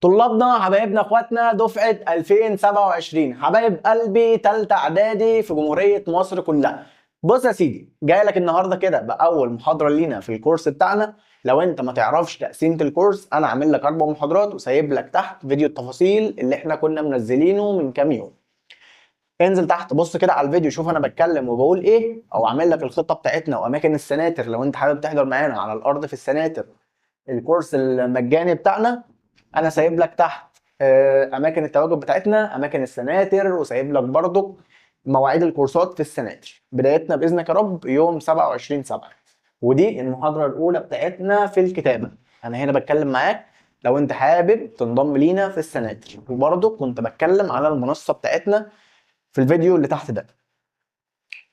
طلابنا حبايبنا اخواتنا دفعه 2027، حبايب قلبي ثالثة اعدادي في جمهورية مصر كلها. بص يا سيدي، جاي لك النهارده كده باول محاضرة لينا في الكورس بتاعنا. لو انت ما تعرفش تقسيمه الكورس، انا عامل لك 4 محاضرات وسايب لك تحت فيديو التفاصيل اللي احنا كنا منزلينه من كام يوم. انزل تحت بص كده على الفيديو، شوف انا بتكلم وبقول ايه، او عامل لك الخطة بتاعتنا واماكن السناتر لو انت حابب تحضر معانا على الارض في السناتر الكورس المجاني بتاعنا. انا سايب لك تحت اماكن التواجد بتاعتنا، اماكن السناتر، وسايب لك برضو مواعيد الكورسات في السناتر. بدايتنا باذنك يا رب يوم 27/7، ودي المحاضرة الاولى بتاعتنا في الكتابة. انا هنا بتكلم معاك لو انت حابب تنضم لينا في السناتر، وبرضو كنت بتكلم على المنصة بتاعتنا في الفيديو اللي تحت ده.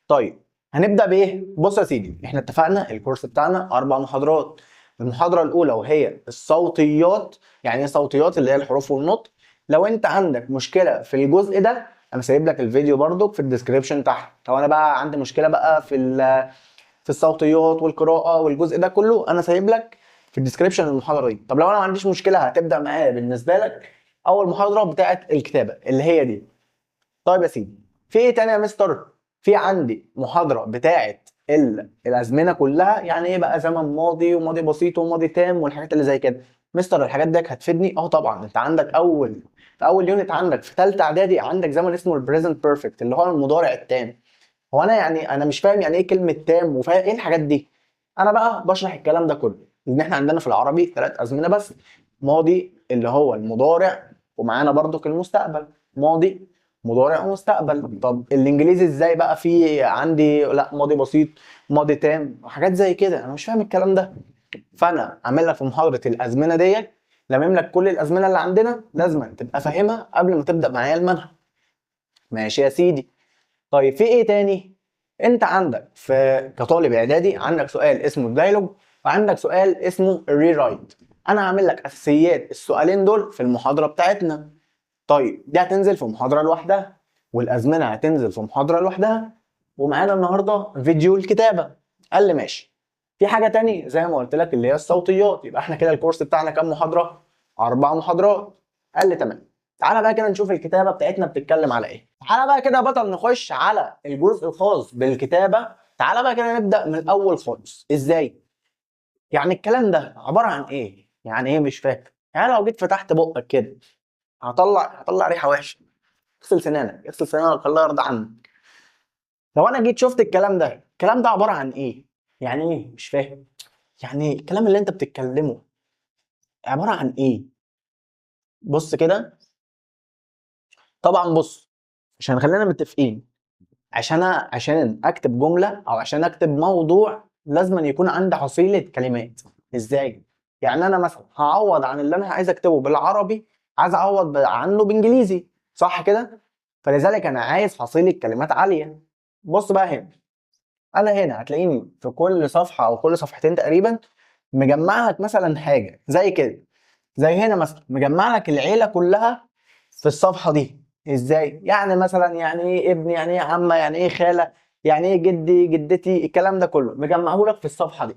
طيب هنبدا بايه؟ بص يا سيدي، احنا اتفقنا الكورس بتاعنا 4 محاضرات. المحاضرة الأولى وهي الصوتيات. يعني ايه صوتيات؟ اللي هي الحروف والنطق. لو أنت عندك مشكلة في الجزء ده، أنا سايب لك الفيديو برضك في ال description تحت. لو أنا بقى عندي مشكلة بقى في الصوتيات والقراءة والجزء ده كله، أنا سايب لك في ال description المحاضرة دي. طب لو أنا ما عنديش مشكلة، هتبدأ معايا بالنسبة لك أول محاضرة بتاعة الكتابة اللي هي دي. طيب يا سيدي، في إيه تاني يا مستر؟ في عندي محاضرة بتاعة الأزمنة كلها. يعني إيه بقى زمن ماضي وماضي بسيط وماضي تام والحاجات اللي زي كده؟ مستر الحاجات دي هتفيدني؟ طبعاً. أنت عندك في أول unit عندك في تالتة إعدادي عندك زمن اسمه ال present perfect اللي هو المضارع التام. هو أنا يعني أنا مش فاهم يعني إيه كلمة تام وفاهم إيه الحاجات دي. أنا بقى بشرح الكلام ده كله، لأن إحنا عندنا في العربي 3 أزمنة بس، ماضي اللي هو المضارع، ومعانا برضك المستقبل، ماضي مضارع ومستقبل. طب الانجليزي ازاي بقى؟ في عندي لا ماضي بسيط ماضي تام وحاجات زي كده، انا مش فاهم الكلام ده. فانا عامل لك في محاضرة الازمنة ديت، لمم لك كل الازمنة اللي عندنا، لازم تبقى فاهمها قبل ما تبدا معايا المنهج. ماشي يا سيدي. طيب في ايه تاني؟ انت عندك في كطالب اعدادي عندك سؤال اسمه ال dialogue، وعندك سؤال اسمه ال rewrite. انا عامل لك اساسيات السؤالين دول في المحاضرة بتاعتنا. طيب دي هتنزل في محاضرة لوحدها، والأزمنة هتنزل في محاضرة لوحدها، ومعانا النهاردة فيديو الكتابة. قال لي ماشي. في حاجة تاني زي ما قلت لك اللي هي الصوتيات. يبقى احنا كده الكورس بتاعنا كام محاضرة؟ 4 محاضرات. قال لي تمام. تعالى بقى كده نشوف الكتابة بتاعتنا بتتكلم على ايه. تعالى بقى كده يا بطل نخش على الجزء الخاص بالكتابة. تعالى بقى كده نبدأ من الأول خالص. ازاي؟ يعني الكلام ده عبارة عن ايه؟ يعني ايه مش فاهم؟ يعني لو جيت فتحت بقك كده هطلع ريحه وحشة. اغسل سنانك، اغسل سنانك الله يرضى عنك. لو انا جيت شفت الكلام ده، الكلام ده عبارة عن ايه؟ يعني ايه؟ مش فاهم. يعني الكلام اللي انت بتتكلمه عبارة عن ايه؟ بص كده. طبعا بص، عشان خلينا متفقين، عشان اكتب جملة او عشان اكتب موضوع لازم يكون عندي حصيله كلمات. ازاي؟ يعني انا مثلا هعوض عن اللي انا عايز اكتبه بالعربي، عايز اعوض عنه بانجليزي، صح كده؟ فلذلك انا عايز حصيله كلمات عالية. بص بقى هنا، انا هنا هتلاقيني في كل صفحة او كل صفحتين تقريبا مجمع لك مثلا حاجة زي كده، زي هنا مثلا مجمع لك العيلة كلها في الصفحة دي. ازاي؟ يعني مثلا يعني ايه ابني، يعني ايه عمه، يعني ايه خاله، يعني ايه جدي، جدتي، الكلام ده كله مجمعة لك في الصفحة دي.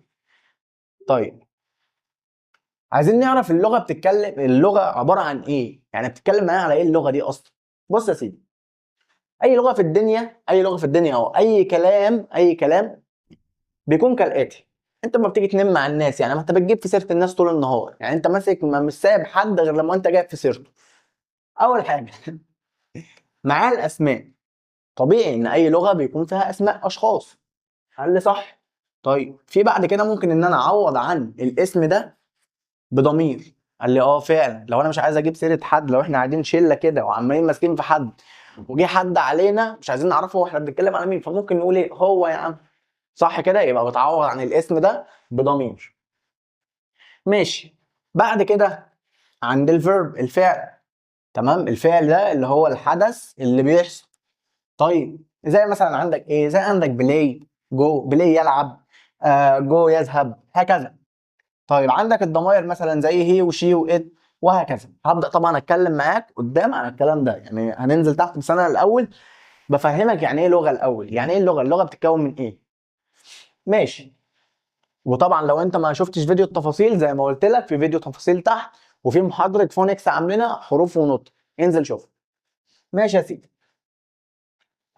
طيب عايزين نعرف اللغة بتتكلم، اللغة عبارة عن ايه؟ يعني بتتكلم معايا على ايه اللغة دي اصلا؟ بص يا سيدي، اي لغة في الدنيا، اي لغة في الدنيا او اي كلام، اي كلام بيكون كالاتي. انت لما بتيجي تنم مع الناس، يعني ما انت بتجيب في سيره الناس طول النهار، يعني انت ماسك ما مش سايب حد غير لما انت جايب في سيرته. اول حاجة معاه الاسماء. طبيعي ان اي لغة بيكون فيها اسماء اشخاص. قال لي صح. طيب في بعد كده ممكن ان انا اعوض عن الاسم ده بضمير. قال لي فعلا، لو انا مش عايز اجيب سيره حد، لو احنا قاعدين شله كده وعمالين ماسكين في حد وجه حد علينا مش عايزين نعرفه هو احنا بنتكلم على مين، فممكن نقول ايه؟ هو يا عم، صح كده؟ يبقى بتعوض عن الاسم ده بضمير. ماشي. بعد كده عند ال verb، الفعل. تمام، الفعل ده اللي هو الحدث اللي بيحصل. طيب زي مثلا عندك ايه؟ زي عندك play، go، play يلعب، go يذهب، هكذا. طيب عندك الضمائر مثلا زي he و she و it وهكذا. هبدأ طبعا اتكلم معاك قدام على الكلام ده، يعني هننزل تحت، بس انا الاول بفهمك يعني ايه لغة الاول، يعني ايه اللغة، اللغة بتتكون من ايه. ماشي. وطبعا لو انت ما شفتش فيديو التفاصيل زي ما قلت لك في فيديو تفاصيل تحت، وفي محاضرة phonics عاملينها حروف ونطق، انزل شوف. ماشي يا سيدي.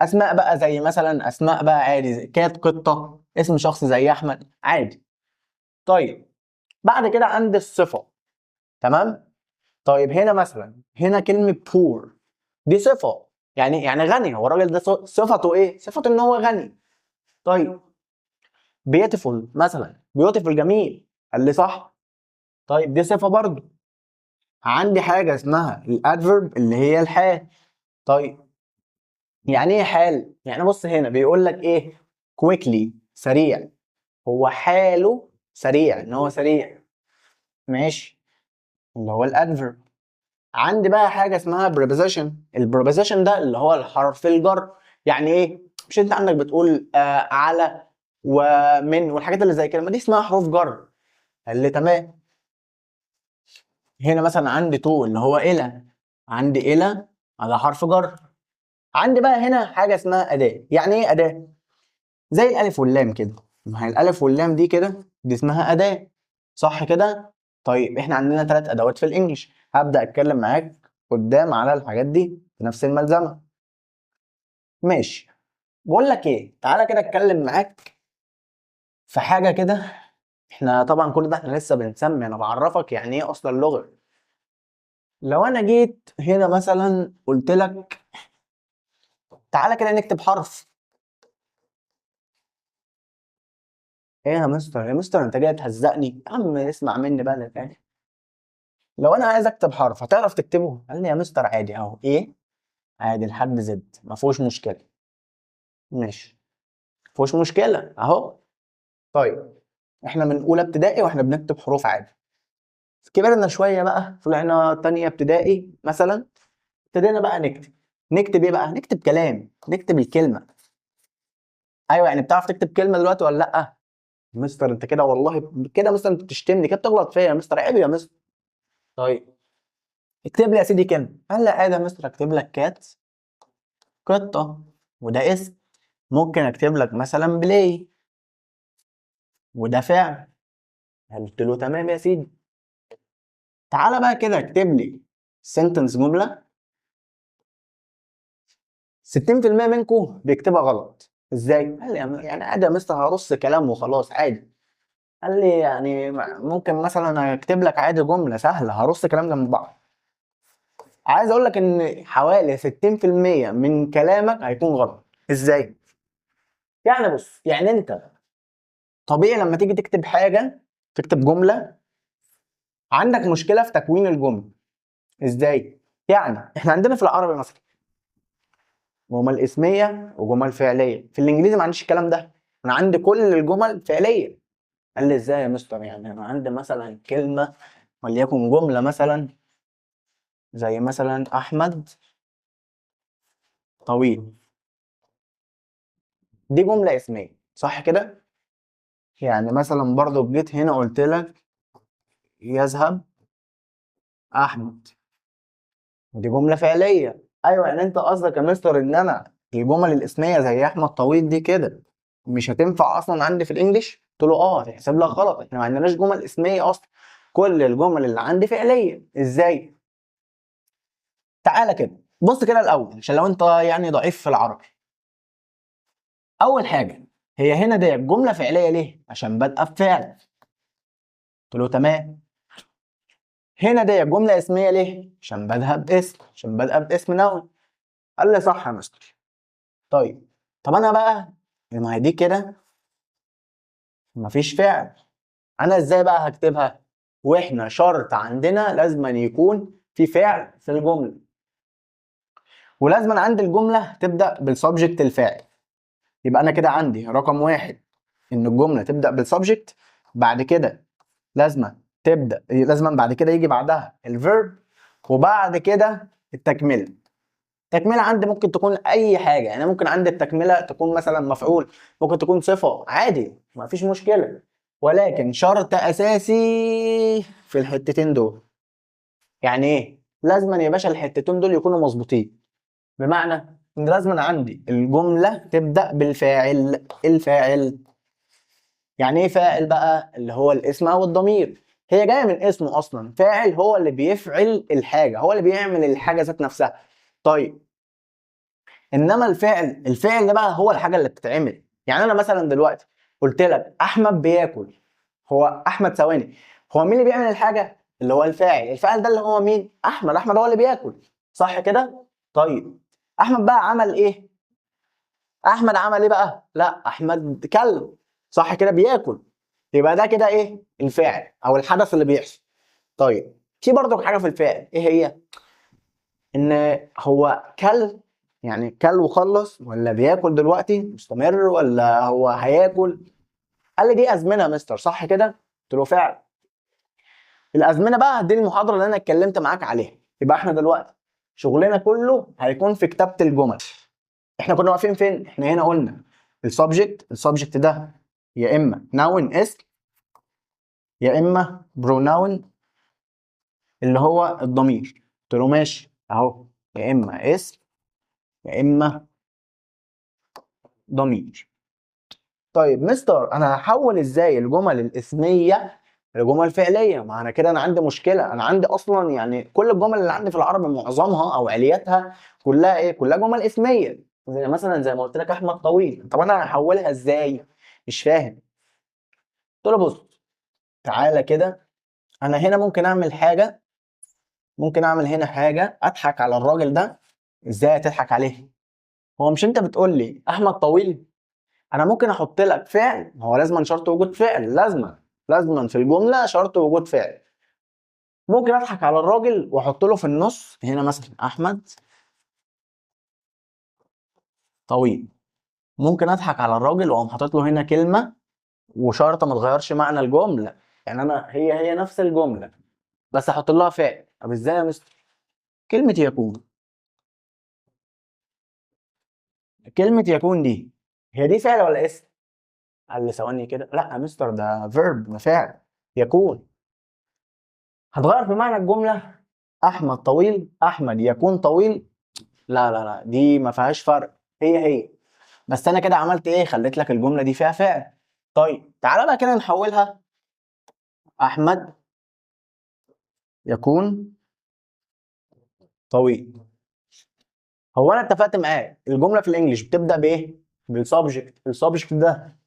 اسماء بقى زي مثلا اسماء بقى عادي، زي cat قطة، اسم شخص زي احمد عادي. طيب بعد كده عندي الصفة، تمام. طيب هنا مثلا، هنا كلمة poor دي صفة، يعني غني، هو الراجل ده صفته ايه؟ صفته ان هو غني. طيب beautiful مثلا، beautiful جميل، قال لي صح. طيب دي صفة برضو. عندي حاجة اسمها ال adverb اللي هي الحال. طيب يعني ايه حال؟ يعني بص هنا بيقول لك ايه؟ quickly سريع، هو حاله سريع، ان هو سريع، ماشي، اللي هو ال adverb. عندي بقى حاجة اسمها preposition، ال preposition ده اللي هو الحرف الجر. يعني ايه؟ مش انت عندك بتقول على ومن والحاجات اللي زي كده، ما دي اسمها حروف جر. قال لي تمام. هنا مثلا عندي to اللي هو الى، عندي الى على حرف جر. عندي بقى هنا حاجة اسمها اداه. يعني ايه اداه؟ زي الالف واللام كده، ما هي الالف واللام دي كده دي اسمها اداه، صح كده؟ طيب احنا عندنا 3 ادوات في ال English، هبدا اتكلم معاك قدام على الحاجات دي في نفس الملزمه. ماشي، بقول لك ايه، تعالى كده اتكلم معاك في حاجة كده. احنا طبعا كل ده احنا لسه بنسمي، انا بعرفك يعني ايه اصلا اللغة. لو انا جيت هنا مثلا قلت لك تعالى كده نكتب حرف، ايه يا مستر؟ يا مستر انت جاي تهزقني؟ يا عم اسمع مني بقى للاخر. لو انا عايز اكتب حرف هتعرف تكتبه؟ قال لي يا مستر عادي اهو، ايه عادي لحد Z، ما فيهوش مشكلة. ماشي، ما فيهوش مشكلة اهو. طيب احنا من اولى ابتدائي واحنا بنكتب حروف عادي، كبرنا شوية بقى طلعنا تانية ابتدائي مثلا، ابتدينا بقى نكتب. نكتب ايه بقى؟ نكتب كلام، نكتب الكلمة. ايوه يعني بتعرف تكتب كلمة دلوقتي ولا لا؟ مستر انت كده والله كده مستر انت بتشتمني كده، بتغلط فيا يا مستر، عيب يا مستر. طيب اكتب لي يا سيدي كلمة. قال لي عادي يا مستر اكتب لك cat قطة وده اسم، ممكن اكتب لك مثلا play وده فعل. قلت له تمام يا سيدي. تعالى بقى كده اكتب لي sentence جملة. 60% منكم بيكتبها غلط. ازاي؟ قال لي يعني عادي يا مستر هرص كلام وخلاص عادي. قال لي يعني ممكن مثلا اكتب لك عادي جملة سهلة هرص كلام جنب بعض. عايز اقول لك ان حوالي 60% من كلامك هيكون غلط. ازاي؟ يعني بص، يعني انت طبيعي لما تيجي تكتب حاجة، تكتب جملة، عندك مشكلة في تكوين الجملة. ازاي؟ يعني احنا عندنا في العربي مثلا جمل اسميه وجمل فعليه، في الانجليزي ما عنديش الكلام ده، انا عندي كل الجمل فعليه. قال لي ازاي يا مستر؟ يعني انا عندي مثلا كلمة وليكن جملة مثلا زي مثلا احمد طويل، دي جملة اسميه صح كده؟ يعني مثلا برضو جيت هنا قلت لك يذهب احمد، دي جملة فعليه. ايوه يعني انت قصدك يا مستر ان انا الجمل الاسمية زي احمد طويل دي كده مش هتنفع اصلا عندي في الانجليش؟ قلت له اه هتحسب لك غلط، احنا ما عندناش جمل اسميه اصلا، كل الجمل اللي عندي فعليه. ازاي؟ تعالى كده بص كده الاول عشان لو انت يعني ضعيف في العربي. اول حاجة هي هنا دي جملة فعليه ليه؟ عشان بادئه بفعل. قلت له تمام. هنا دي جملة اسميه ليه؟ عشان بادئه باسم، عشان بادئه باسم نون. قال لي صح يا مستر. طيب طب انا بقى ما هي دي كده مفيش فعل، انا ازاي بقى هكتبها؟ واحنا شرط عندنا لازم يكون في فعل في الجملة، ولازم عند الجملة تبدا بال subject الفاعل. يبقى انا كده عندي رقم واحد ان الجملة تبدا بال subject، بعد كده لازم تبدا، لازم بعد كده يجي بعدها ال verb، وبعد كده التكملة. التكملة عندي ممكن تكون اي حاجة، يعني ممكن عندي التكملة تكون مثلا مفعول، ممكن تكون صفة عادي ما فيش مشكلة، ولكن شرط اساسي في الحتتين دول. يعني ايه؟ لازم يا باشا الحتتين دول يكونوا مظبوطين، بمعنى ان لازم عندي الجملة تبدا بالفاعل. الفاعل يعني ايه فاعل بقى؟ اللي هو الاسم او الضمير. هي جاية من اسمه اصلا، فاعل هو اللي بيفعل الحاجة، هو اللي بيعمل الحاجة ذات نفسها. طيب انما الفعل ده بقى هو الحاجة اللي بتتعمل. يعني انا مثلا دلوقتي قلت لك احمد بياكل، هو احمد ثواني، هو مين اللي بيعمل الحاجة؟ اللي هو الفاعل. الفاعل ده اللي هو مين؟ احمد. احمد هو اللي بياكل، صح كده؟ طيب احمد بقى عمل ايه؟ احمد عمل ايه بقى؟ لا احمد كل، صح كده، بياكل. يبقى ده كده ايه؟ الفاعل او الحدث اللي بيحصل. طيب في برضك حاجة في الفعل، ايه هي؟ ان هو كل، يعني كل وخلص، ولا بياكل دلوقتي مستمر، ولا هو هياكل؟ قال لي دي ازمنة يا مستر، صح كده؟ قلت له فعل. الازمنة بقى دي المحاضرة اللي انا اتكلمت معاك عليها. يبقى احنا دلوقتي شغلنا كله هيكون في كتابه الجمل. احنا كنا واقفين فين؟ احنا هنا قلنا ال subject، ال subject ده يا اما noun اسم، يا اما pronoun اللي هو الضمير. قلت له ماشي اهو، يا اما اسم يا اما ضمير. طيب مستر انا هحول ازاي الجمل الاسمية لجمل فعليه؟ ما انا كده انا عندي مشكلة، انا عندي اصلا يعني كل الجمل اللي عندي في العربي معظمها او عليتها كلها ايه؟ كلها جمل اسميه. زي مثلا زي ما قلت لك احمد طويل، طب انا هحولها ازاي؟ مش فاهم. قلت له بص تعالى كده، انا هنا ممكن اعمل حاجة، ممكن اعمل هنا حاجة اضحك على الراجل ده. ازاي هتضحك عليه؟ هو مش انت بتقول لي احمد طويل؟ انا ممكن احط لك فعل، هو لازما شرط وجود فعل، لازما في الجملة شرط وجود فعل. ممكن اضحك على الراجل واحط له في النص هنا مثلا احمد طويل. ممكن اضحك على الراجل واقوم حاطط له هنا كلمة وشرط ما تغيرش معنى الجملة، يعني انا هي نفس الجملة بس احط لها فعل. طب ازاي يا مستر؟ كلمة يكون، كلمة يكون دي هي دي فعل ولا اسم؟ قال لي ثواني كده، لا يا مستر ده verb، ده فعل يكون. هتغير في معنى الجملة؟ احمد طويل، احمد يكون طويل، لا لا لا دي ما فيهاش فرق، هي هي، بس انا كده عملت ايه؟ خليت لك الجملة دي فيها فعل. طيب تعالى بقى كده نحولها، احمد يكون طويل. هو انا اتفقت معاك الجملة في ال English بتبدا بايه؟ بال subject. ال subject ده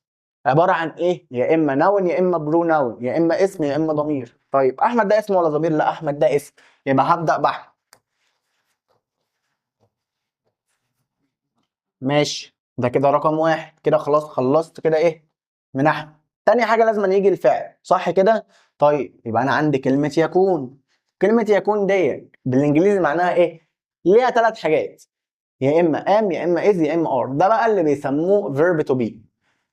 عبارة عن ايه؟ يا اما noun يا اما pronoun، يا اما اسم يا اما ضمير. طيب احمد ده اسم ولا ضمير؟ لا احمد ده اسم، يبقى هبدا باحمد. ماشي، ده كده رقم واحد، كده خلاص خلصت كده ايه من احمد. تاني حاجة لازم يجي الفعل، صح كده؟ طيب يبقى انا عندي كلمة يكون. كلمة يكون دي بالانجليزي معناها ايه؟ ليها ثلاث حاجات، يا اما am يا اما is يا اما are. ده بقى اللي بيسموه verb to be.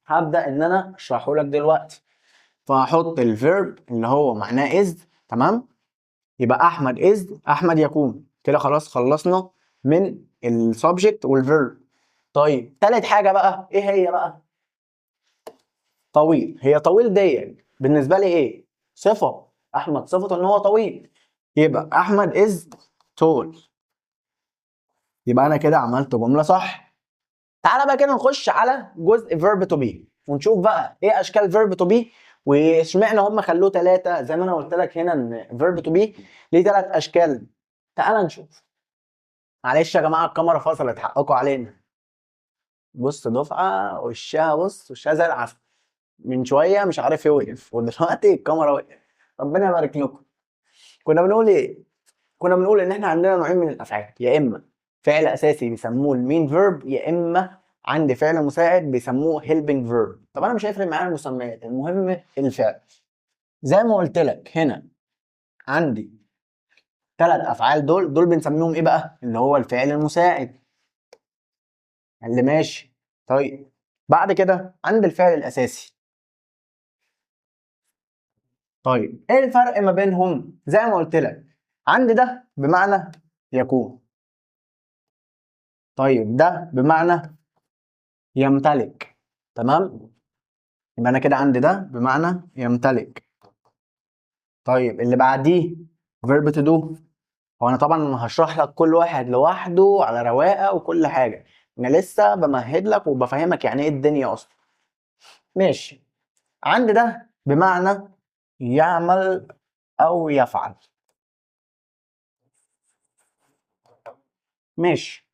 هبدا ان انا اشرحه لك دلوقتي. فهحط ال verb اللي هو معناه is، تمام؟ يبقى احمد is، احمد يكون. كده خلاص خلصنا من ال subject وال verb. طيب تالت حاجة بقى ايه هي بقى؟ طويل. هي طويل دي بالنسبة لي ايه؟ صفة. احمد صفته ان هو طويل، يبقى احمد is tall. يبقى انا كده عملت جملة صح. تعالى بقى كده نخش على جزء verb to be ونشوف بقى ايه اشكال verb to be واشمعنى هم خلوه ثلاثة زي ما انا قلت لك هنا ان verb to be ليه ثلاث اشكال. تعالى نشوف. معلش يا جماعة الكاميرا فصلت، حقكم علينا. بص دفعه وشها، بص وشها زي العسل، من شوية مش عارف ايه وقف ودلوقتي الكاميرا وقفت. ربنا يبارك لكم. كنا بنقول ايه؟ كنا بنقول ان احنا عندنا نوعين من الافعال، يا اما فعل اساسي بيسموه ال main verb، يا اما عندي فعل مساعد بيسموه helping verb. طب انا مش هيفرق معايا المسميات، المهم الفعل. زي ما قلت لك هنا عندي ثلاث افعال، دول بنسميهم ايه بقى؟ اللي هو الفعل المساعد اللي ماشي. طيب بعد كده عندي الفعل الاساسي. طيب ايه الفرق ما بينهم؟ زي ما قلت لك عندي ده بمعنى يكون، طيب ده بمعنى يمتلك، تمام؟ يبقى انا كده عندي ده بمعنى يمتلك. طيب اللي بعديه verb to do. هو انا طبعا هشرح لك كل واحد لوحده على رواقه وكل حاجة، انا لسه بمهد لك وبفهمك يعني ايه الدنيا اصلا. ماشي، عندي ده بمعنى يعمل او يفعل. ماشي،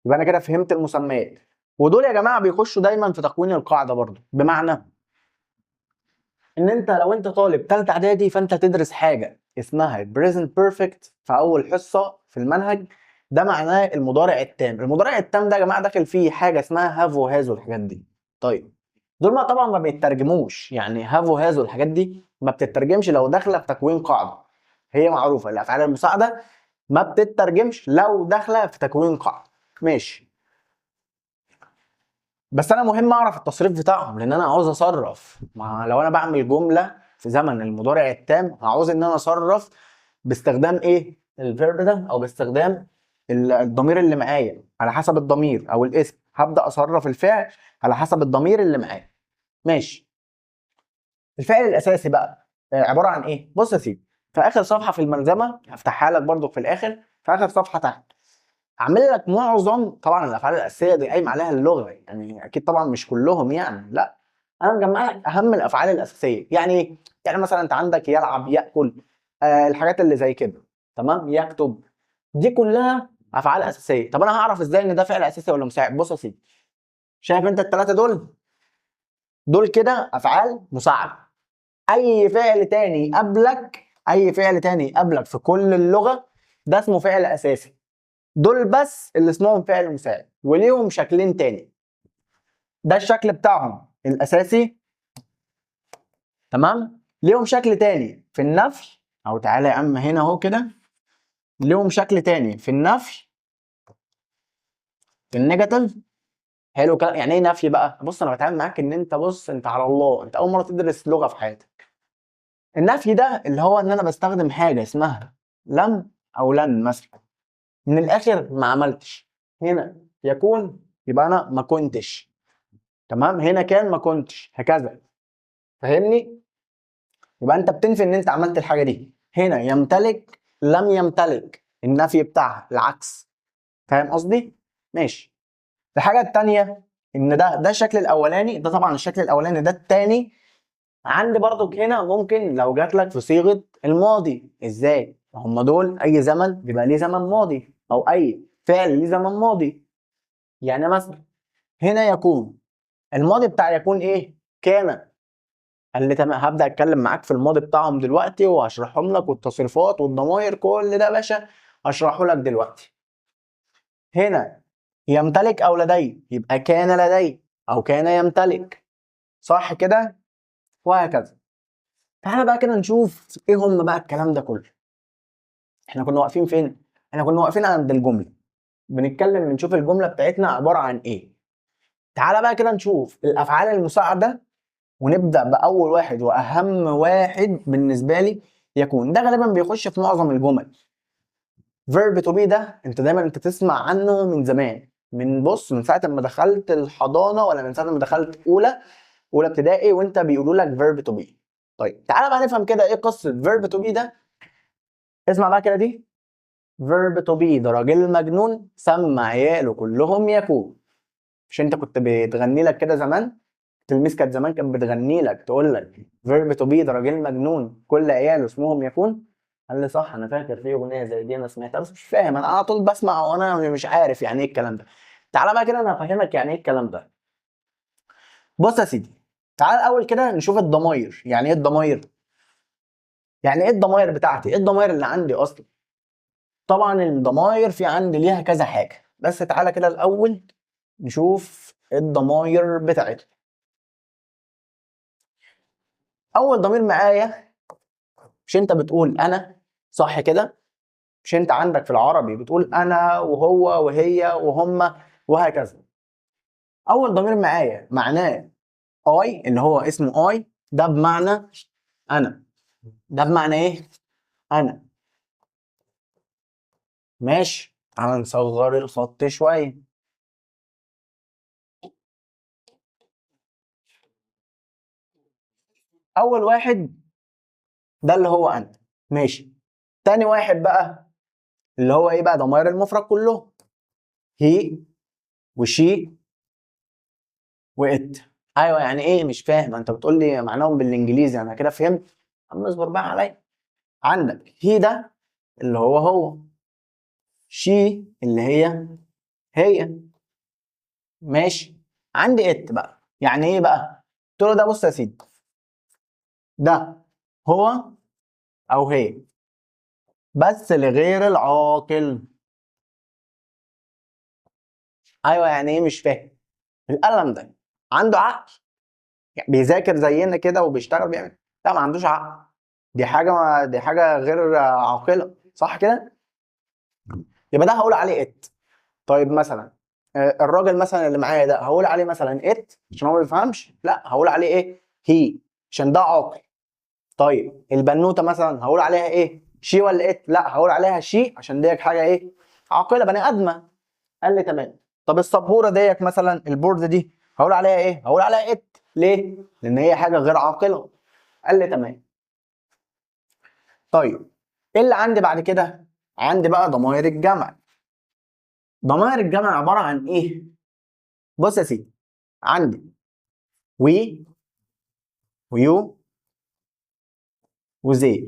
يبقى انا كده فهمت المسميات. ودول يا جماعة بيخشوا دايما في تكوين القاعدة برضو، بمعنى ان انت لو انت طالب ثالثة اعدادي فانت تدرس حاجة اسمها present perfect في اول حصة في المنهج. ده معناه المضارع التام. المضارع التام ده يا جماعة داخل فيه حاجة اسمها have و has والحاجات دي. طيب دول ما طبعا ما بيترجموش، يعني have و has والحاجات دي ما بتترجمش لو داخله في تكوين قاعدة. هي معروفة الافعال المساعدة ما بتترجمش لو داخله في تكوين قاعدة. ماشي، بس انا مهم اعرف التصريف بتاعهم لان انا عاوز اصرف. ما لو انا بعمل جملة في زمن المضارع التام هعوز ان انا اصرف باستخدام ايه؟ ال verb ده، او باستخدام الضمير اللي معايا. على حسب الضمير او الاسم هبدا اصرف الفعل على حسب الضمير اللي معايا. ماشي، الفعل الاساسي بقى عبارة عن ايه؟ بص يا سيدي، في اخر صفحة في الملزمه هفتحها لك برضو في الاخر، في اخر صفحة تحت عامل لك معظم طبعا الافعال الاساسية دي قايم عليها اللغة، يعني اكيد طبعا مش كلهم يعني، لا انا مجمع لك اهم الافعال الاساسية. يعني ايه؟ يعني مثلا انت عندك يلعب، ياكل، الحاجات اللي زي كده، تمام، يكتب، دي كلها افعال اساسية. طب انا هعرف ازاي ان ده فعل اساسي ولا مساعد؟ بص يا سيدي، شايف انت الثلاثة دول؟ دول كده افعال مساعدة. اي فعل تاني قبلك، اي فعل تاني قبلك في كل اللغة ده اسمه فعل اساسي. دول بس اللي اسمهم فعل مساعد، وليهم شكلين تاني. ده الشكل بتاعهم الاساسي، تمام. ليهم شكل تاني في النفي، او تعالى يا عم هنا اهو كده، ليهم شكل تاني في النفي، في ال negative. حلو الكلام. يعني ايه نفي بقى؟ بص انا بتعامل معاك ان انت، بص انت على الله، انت اول مرة تدرس لغة في حياتك. النفي ده اللي هو ان انا بستخدم حاجة اسمها لم او لن مثلا، من الاخر ما عملتش. هنا يكون يبقى انا ما كنتش، تمام، هنا كان ما كنتش، هكذا. فاهمني؟ يبقى انت بتنفي ان انت عملت الحاجة دي. هنا يمتلك، لم يمتلك، النفي بتاعها العكس. فاهم قصدي؟ ماشي. الحاجة التانية ان ده الشكل الاولاني، ده طبعا الشكل الاولاني، ده التاني. عندي برضك هنا ممكن لو جات لك في صيغة الماضي، ازاي؟ هم دول اي زمن بيبقى ليه زمن ماضي، او اي فعل ليه زمن ماضي. يعني مثلا هنا يكون، الماضي بتاع يكون ايه؟ كان. قال لي تمام، هبدا اتكلم معاك في الماضي بتاعهم دلوقتي وهشرحهم لك، والتصريفات والضمائر كل ده يا باشا هشرحه لك دلوقتي. هنا يمتلك او لدي، يبقى كان لدي او كان يمتلك، صح كده؟ وهكذا. تعالى بقى كده نشوف ايه هم بقى الكلام ده كله. احنا كنا واقفين فين؟ احنا كنا واقفين عند الجملة، بنتكلم بنشوف الجملة بتاعتنا عبارة عن ايه. تعالى بقى كده نشوف الافعال المساعدة، ونبدا باول واحد واهم واحد بالنسبة لي يكون. ده غالبا بيخش في معظم الجمل. verb to be ده انت دايما انت تسمع عنه من زمان، من بص من ساعة ما دخلت الحضانة ولا من ساعة ما دخلت اولى ابتدائي وانت بيقولوا لك verb to be. طيب تعالى بقى نفهم كده ايه قصة verb to be ده. اسمع بقى كده، دي verb to be ده راجل مجنون سمى عياله كلهم يكون. مش انت كنت بتغني لك كده زمان؟ تلميذ كانت زمان كانت بتغني لك تقول لك verb to be ده راجل مجنون كل عياله اسمهم يكون. قال لي صح، انا فاكر في اغنية زي دي انا سمعتها بس مش فاهم، انا على طول بسمع وانا مش عارف يعني ايه الكلام ده. تعالى بقى كده انا هفهمك يعني ايه الكلام ده. بص يا سيدي، تعال الاول كده نشوف الضماير. يعني ايه الضماير؟ يعني ايه الضماير بتاعتي؟ ايه الضماير اللي عندي اصلا؟ طبعا الضماير في عندي ليها كذا حاجة، بس تعالى كده الاول نشوف الضماير بتاعتنا. اول ضمير معايا، مش انت بتقول انا، صح كده؟ مش انت عندك في العربي بتقول انا وهو وهي وهم وهكذا. اول ضمير معايا معناه I، اللي هو اسمه I، ده بمعنى انا. ده بمعنى ايه؟ انا. ماشي، تعالى نصغر الخط شوية. اول واحد ده اللي هو انا، ماشي. تاني واحد بقى اللي هو ايه بقى؟ ضمائر المفرد كله، he و she و it. ايوه يعني ايه؟ مش فاهم، انت بتقول لي معناهم بالانجليزي انا كده فهمت. عم اصبر بقى عليا. عندك he ده اللي هو هو، she اللي هي هي، ماشي. عندي it بقى، يعني ايه بقى؟ قلت له ده بص يا سيدي، ده هو او هي بس لغير العاقل. ايوه يعني ايه؟ مش فاهم. القلم ده عنده عقل؟ يعني بيذاكر زينا كده وبيشتغل بيعمل؟ لا ما عندوش عقل، دي حاجة غير عاقلة، صح كده؟ يبقى ده هقول عليه it. طيب مثلا الراجل مثلا اللي معايا ده هقول عليه مثلا it عشان هو ما بيفهمش؟ لا، هقول عليه ايه؟ he عشان ده عاقل. طيب البنوته مثلا هقول عليها ايه؟ she ولا it؟ لا، هقول عليها she عشان ديك حاجة ايه؟ عاقلة، بني ادمه. قال لي تمام. طب السبوره ديك مثلا، ال board دي هقول عليها ايه؟ هقول عليها it. ليه؟ لان هي حاجة غير عاقلة. قال لي تمام. طيب ايه اللي عندي بعد كده؟ عندي بقى ضمائر الجمع. ضمائر الجمع عبارة عن ايه؟ بص يا سيدي، عندي we و you و they.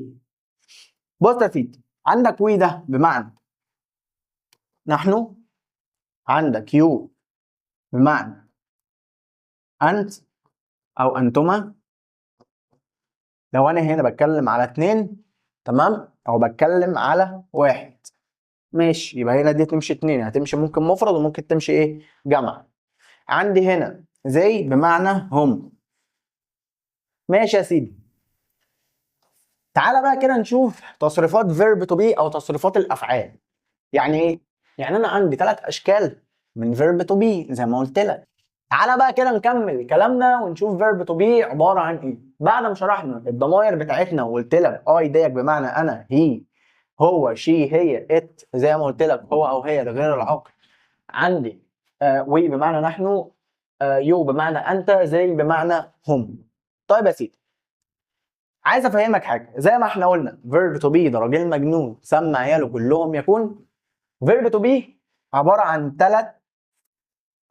بص يا سيدي، عندك we ده بمعنى نحن، عندك you بمعنى انت او انتما، لو انا هنا بتكلم على اتنين، تمام، او بتكلم على واحد، ماشي، يبقى هنا دي تمشي اتنين، هتمشي ممكن مفرد وممكن تمشي ايه؟ جمع. عندي هنا they بمعنى هم. ماشي يا سيدي. تعالى بقى كده نشوف تصريفات verb to be او تصريفات الافعال. يعني ايه؟ يعني انا عندي 3 اشكال من verb to be زي ما قلت لك. تعالى بقى كده نكمل كلامنا ونشوف verb to be عبارة عن ايه. بعد ما شرحنا الضمائر بتاعتنا وقلت لك I ديك بمعنى انا، he هو، she هي، it زي ما قلت لك هو او هي لغير العاقل. عندي we بمعنى نحن، you بمعنى انت، they بمعنى هم. طيب يا سيدي، عايز افهمك حاجة. زي ما احنا قلنا verb to be ده راجل مجنون سمى عياله كلهم يكون. verb to be عبارة عن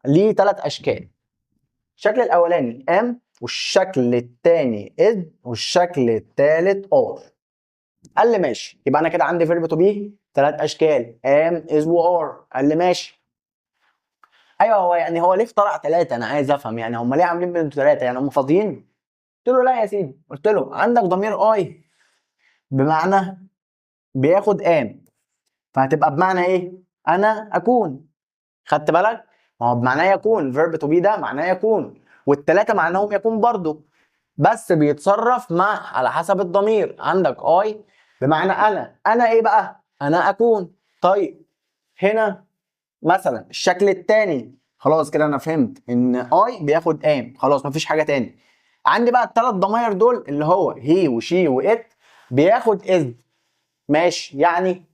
ليه 3 اشكال. الشكل الاولاني am، والشكل الثاني is، والشكل الثالث are. قال لي ماشي، يبقى انا كده عندي verb to be 3 اشكال، am is و are. قال لي ماشي. ايوه، هو يعني هو ليه اخترع 3؟ انا عايز افهم، يعني هم ليه عاملين منهم 3؟ يعني هم فاضيين؟ قلت له لا يا سيدي. قلت له عندك ضمير I بمعنى بياخد am، فهتبقى بمعنى ايه؟ انا اكون. خدت بالك؟ ما هو بمعناه يكون، verb to be ده معناه يكون، والتلاتة معناهم يكون برضو، بس بيتصرف مع على حسب الضمير. عندك I بمعنى انا، انا ايه بقى؟ انا اكون. طيب هنا مثلا الشكل التاني، خلاص كده انا فهمت ان I بياخد am، خلاص مفيش حاجة تاني. عندي بقى التلات ضماير دول اللي هو he و she و it بياخد is، ماشي، يعني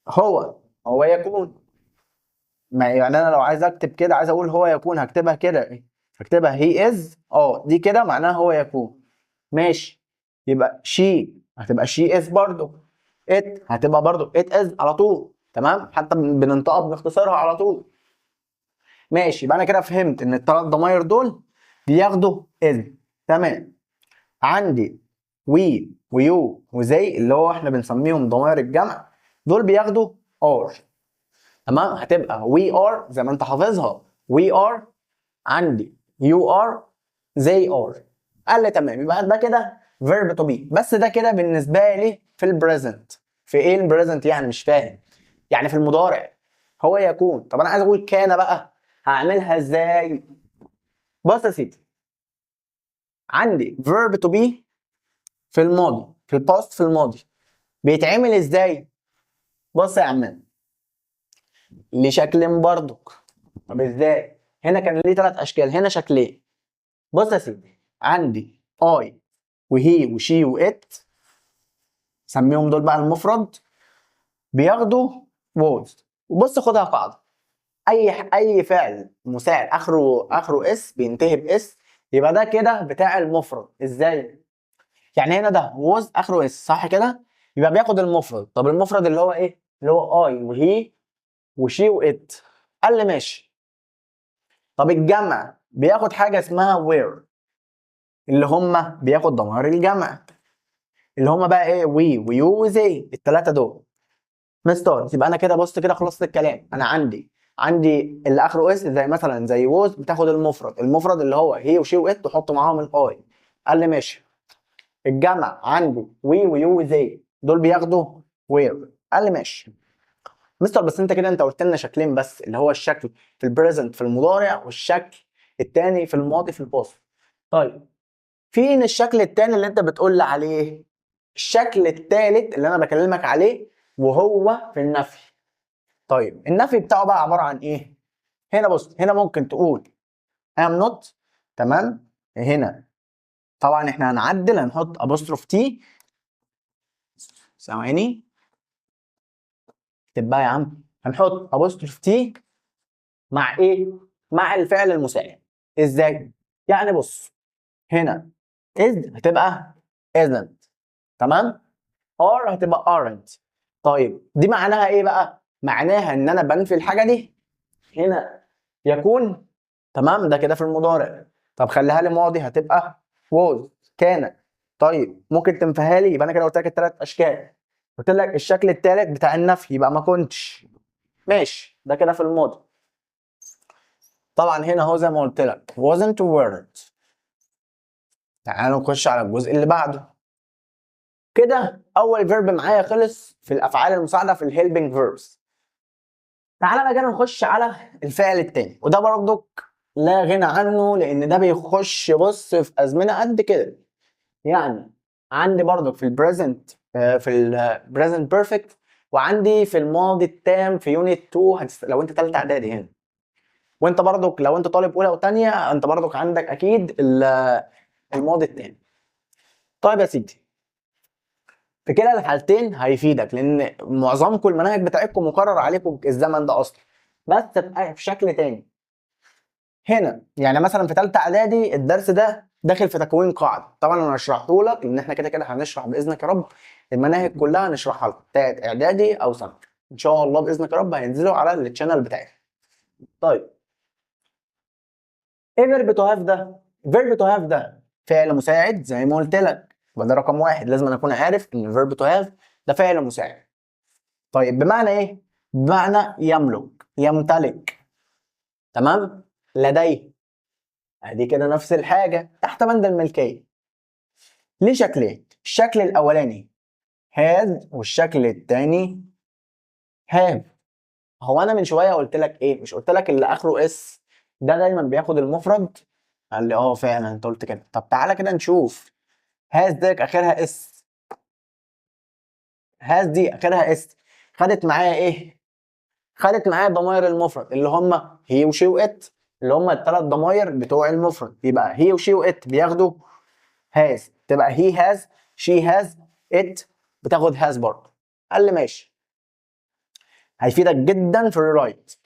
هو يكون. ما يعني انا لو عايز اكتب كده، عايز اقول هو يكون، هكتبها كده، هكتبها he is، دي كده معناها هو يكون، ماشي. يبقى she هتبقى she is برضو، it هتبقى برضو it is على طول، تمام، حتى بننطقها بنختصرها على طول، ماشي. يبقى انا كده فهمت ان الثلاث ضماير دول بياخدوا is، تمام. عندي we و you و they اللي هو احنا بنسميهم ضمائر الجمع، دول بياخدوا are، تمام. هتبقى we are زي ما انت حافظها، we are، عندي you are، they are. قال لي تمام. يبقى ده كده verb to be، بس ده كده بالنسبة لي في ال present. في ايه ال present يعني؟ مش فاهم. يعني في المضارع هو يكون. طب انا عايز اقول كان بقى، هعملها ازاي؟ بص يا سيدي، عندي verb to be في الماضي، في ال past، في الماضي بيتعمل ازاي؟ بص يا عمان، ليه شكلين برضك. طب ازاي؟ هنا كان ليه 3 اشكال، هنا شكلين. بص يا سيدي، عندي I و he و she و it، سميهم دول بقى المفرد، بياخدوا was. وبص خدها قاعدة، اي فعل مساعد اخره s، بينتهي ب s، يبقى ده كده بتاع المفرد. ازاي؟ يعني هنا ده was اخره s، صح كده؟ يبقى بياخد المفرد. طب المفرد اللي هو ايه؟ اللي هو I و he و she و it. قال لي ماشي. طب الجمع بياخد حاجة اسمها were، اللي هم بياخد ضمائر الجمع. اللي هما بقى ايه؟ we و you و they، الثلاثة دول. مستر، يبقى انا كده بص كده خلصت الكلام. انا عندي اللي اخره s زي مثلا زي was بتاخد المفرد، المفرد اللي هو he و she و it، تحط معاهم ال I. قال لي ماشي. الجمع عندي we و you و they، دول بياخدوا were. قال لي ماشي مستر، بس انت كده انت قلت لنا شكلين بس، اللي هو الشكل في ال present في المضارع والشكل الثاني في الماضي في ال past. طيب فين الشكل الثاني اللي انت بتقول لي عليه؟ الشكل الثالث اللي انا بكلمك عليه وهو في النفي. طيب النفي بتاعه بقى عبارة عن ايه؟ هنا بص، هنا ممكن تقول am not، تمام؟ هنا طبعا احنا هنعدل، هنحط apostrophe t. ثواني، اكتب بقى يا عم. هنحط apostrophe t مع ايه؟ مع الفعل المساعد. ازاي؟ يعني بص، هنا is هتبقى isn't، تمام؟ are هتبقى aren't. طيب دي معناها ايه بقى؟ معناها ان انا بنفي الحاجة دي. هنا يكون، تمام؟ ده كده في المضارع. طب خليها لي ماضي، هتبقى was، كان. طيب ممكن تنفيها لي؟ يبقى انا كده قلت لك الثلاث اشكال، قلت لك الشكل الثالث بتاع النفي يبقى ما كنتش. ماشي، ده كده في الماضي. طبعا هنا اهو زي ما قلت لك wasn't weren't. تعالوا نخش على الجزء اللي بعده. كده اول verb معايا خلص في الافعال المساعدة في ال helping verbs. تعالى بقى كده نخش على الفعل التاني، وده برضك لا غنى عنه لان ده بيخش بص في ازمنة قد كده. يعني عندي برضك في ال present، في ال present perfect، وعندي في الماضي التام في unit 2. لو انت تالتة اعدادي هنا، وانت برضك لو انت طالب اولى وثانيه انت برضك عندك اكيد الماضي التام. طيب يا سيدي، في كلا الحالتين هيفيدك لان معظمكم المناهج بتاعتكم مقرر عليكم الزمن ده اصلا، بس في شكل تاني. هنا يعني مثلا في ثالثة اعدادي الدرس ده داخل في تكوين قاعده. طبعا انا شرحته لك لان احنا كده كده هنشرح باذنك يا رب المناهج كلها هنشرحها لكم بتاعت اعدادي او ثانوي ان شاء الله، باذنك يا رب هينزلوا على ال channel بتاعتنا. طيب ايه verb to have ده؟ verb to have ده فعل مساعد زي ما قلت لك، يبقى ده رقم واحد، لازم أنا اكون عارف ان verb to have ده فعل مساعد. طيب بمعنى ايه؟ بمعنى يملك، يمتلك، تمام؟ لديه. ادي كده نفس الحاجة تحت بند الملكية. ليه شكلين؟ الشكل الاولاني has والشكل الثاني have. هو انا من شوية قلت لك ايه؟ مش قلت لك اللي اخره s ده دايما بياخد المفرد؟ قال لي اه فعلا انت قلت كده. طب تعالى كده نشوف has ديك اخرها s، has دي اخرها s، خدت معايا ايه؟ خدت معايا ضمائر المفرد اللي هم he و she و it، اللي هم الثلاث ضمائر بتوع المفرد. يبقى he و she و it بياخدوا has، تبقى he has، she has، it بتاخد has برضه. قال لي ماشي، هيفيدك جدا في ال write.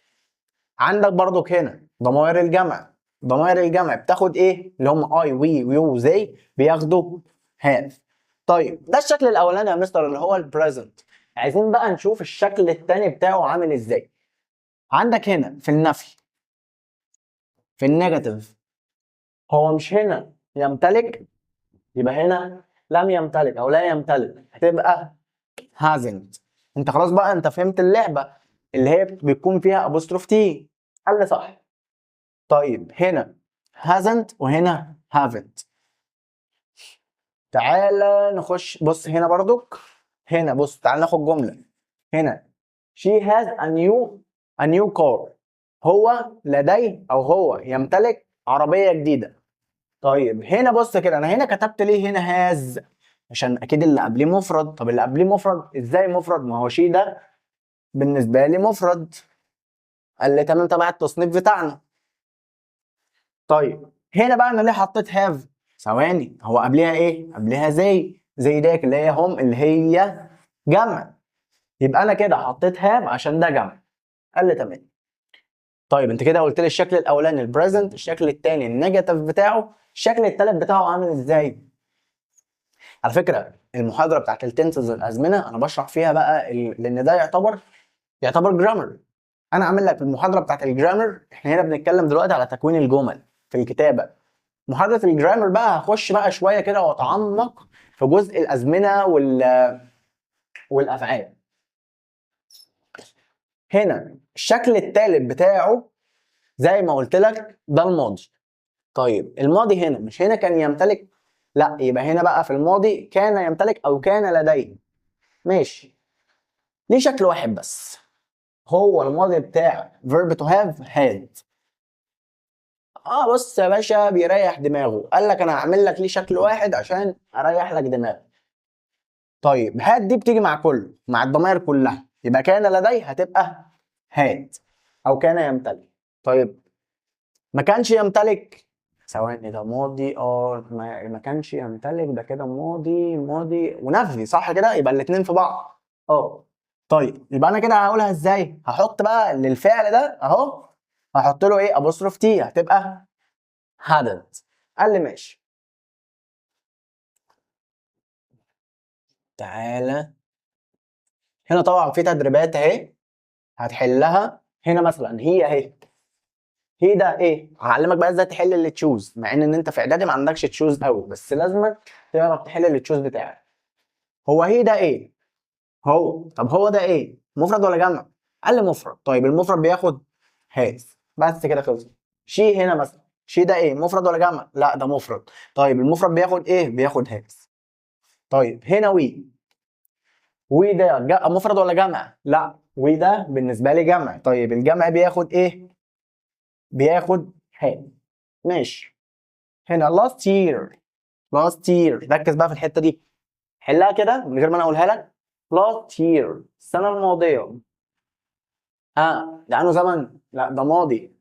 عندك برضك هنا ضمائر الجمع، ضمائر الجمع بتاخد ايه؟ اللي هم I we you they بياخدوا have. طيب ده الشكل الاولاني يا مستر اللي هو ال present. عايزين بقى نشوف الشكل الثاني بتاعه عامل ازاي. عندك هنا في النفي في ال negative، هو مش هنا يمتلك، يبقى هنا لم يمتلك او لا يمتلك، هتبقى hasn't. انت خلاص بقى انت فهمت اللعبة اللي هي بيكون فيها apostrophe t. قال لي صح. طيب هنا hasn't وهنا haven't. تعالى نخش بص هنا برضك، هنا بص تعالى ناخد جملة هنا she has a new car، هو لديه او هو يمتلك عربية جديدة. طيب هنا بص كده، انا هنا كتبت ليه هنا has؟ عشان اكيد اللي قبليه مفرد. طب اللي قبليه مفرد ازاي مفرد؟ ما هو she ده بالنسبة لي مفرد. قال لي تمام تبع التصنيف بتاعنا. طيب هنا بقى انا ليه حطيت have؟ ثواني، هو قبليها ايه؟ قبليها they، they ديك اللي هي هم اللي هي جمع، يبقى انا كده حطيت have عشان ده جمع. قال لي تمام. طيب انت كده قلت لي الشكل الاولاني ال present، الشكل الثاني ال negative بتاعه، الشكل الثالث بتاعه عامل ازاي؟ على فكرة المحاضرة بتاعت ال tenses الازمنة انا بشرح فيها بقى لان ده يعتبر grammar. انا عامل لك في المحاضرة بتاعت ال grammar، احنا هنا بنتكلم دلوقتي على تكوين الجمل في الكتابة. محاضرة ال grammar بقى هخش بقى شوية كده واتعمق في جزء الازمنة والافعال. هنا الشكل الثالث بتاعه زي ما قلت لك ده الماضي. طيب الماضي هنا مش هنا كان يمتلك، لا يبقى هنا بقى في الماضي كان يمتلك او كان لديه. ماشي، ليه شكل واحد بس، هو الماضي بتاع verb to have had. بص يا باشا بيريح دماغه، قال لك انا هعمل لك ليه شكل واحد عشان اريح لك دماغك. طيب had دي بتيجي مع كله، مع الضمائر كلها، يبقى كان لديه هتبقى had او كان يمتلك. طيب ما كانش يمتلك، ثواني ده ماضي، ما كانش يمتلك ده كده ماضي ماضي ونفي صح كده، يبقى الاتنين في بعض. طيب يبقى انا كده هقولها ازاي؟ هحط بقى للفعل ده اهو، هحط له ايه؟ apostrophe t، هتبقى hadn't. قال لي ماشي. تعالى هنا طبعا في تدريبات اهي هتحلها. هنا مثلا he اهي، he ده ايه؟ هعلمك بقى ازاي تحل اللي choose، مع ان انت في اعدادي ما عندكش choose قوي، بس لازم تعرف تحل اللي choose بتاعك. هو he ده ايه؟ هو طب هو ده ايه؟ مفرد ولا جمع؟ قال لي مفرد. طيب المفرد بياخد has، بس كده خلصت. she هنا مثلا، she ده ايه؟ مفرد ولا جمع؟ لا ده مفرد. طيب المفرد بياخد ايه؟ بياخد has. طيب هنا we، we ده مفرد ولا جمع؟ لا we ده بالنسبة لي جمع. طيب الجمع بياخد ايه؟ بياخد have. ماشي. هنا last year، last year، ركز بقى في الحتة دي، حلها كده من غير ما انا اقولها لك. last year السنة الماضية. ده انه زمن؟ لا ده ماضي.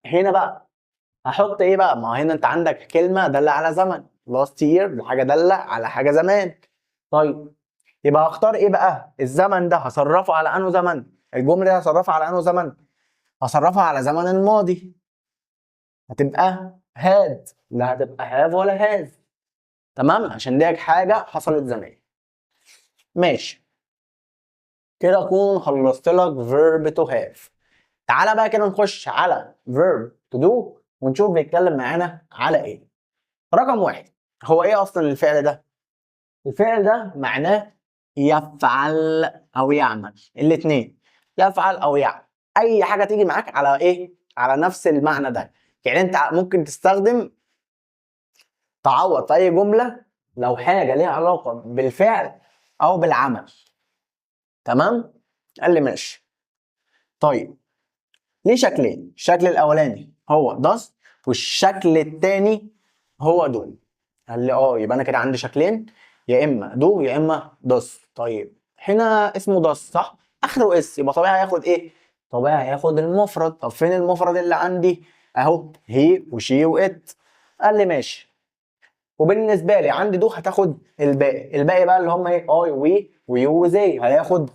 هنا بقى هحط ايه بقى؟ ما هنا انت عندك كلمة دالة على زمن، last year دي حاجة دالة على حاجة زمان. طيب يبقى هختار ايه بقى؟ الزمن ده هصرفه على انه زمن؟ الجملة دي هصرفها على انه زمن؟ هصرفها على زمن الماضي، هتبقى had، لا هتبقى have ولا has. تمام، عشان دي حاجة حصلت زمان. ماشي كده اكون خلصت لك verb to have. تعالى بقى كده نخش على verb to do ونشوف بيتكلم معانا على ايه. رقم واحد، هو ايه اصلا الفعل ده؟ الفعل ده معناه يفعل او يعمل، الاتنين، يفعل او يعمل، اي حاجة تيجي معاك على ايه؟ على نفس المعنى ده. يعني انت ممكن تستخدم تعوض في اي جملة لو حاجة ليها علاقة بالفعل او بالعمل. تمام؟ قال لي ماشي. طيب ليه شكلين؟ الشكل الاولاني هو does والشكل الثاني هو do. قال لي يبقى انا كده عندي شكلين، يا اما do يا اما does. طيب هنا اسمه does صح؟ اخره s، يبقى طبيعي هياخد ايه؟ طبيعي هياخد المفرد. طب فين المفرد اللي عندي؟ اهو he و she و it. قال لي ماشي. وبالنسبة لي عندي do هتاخد الباقي، الباقي بقى اللي هم ايه؟ I we و you و they هياخد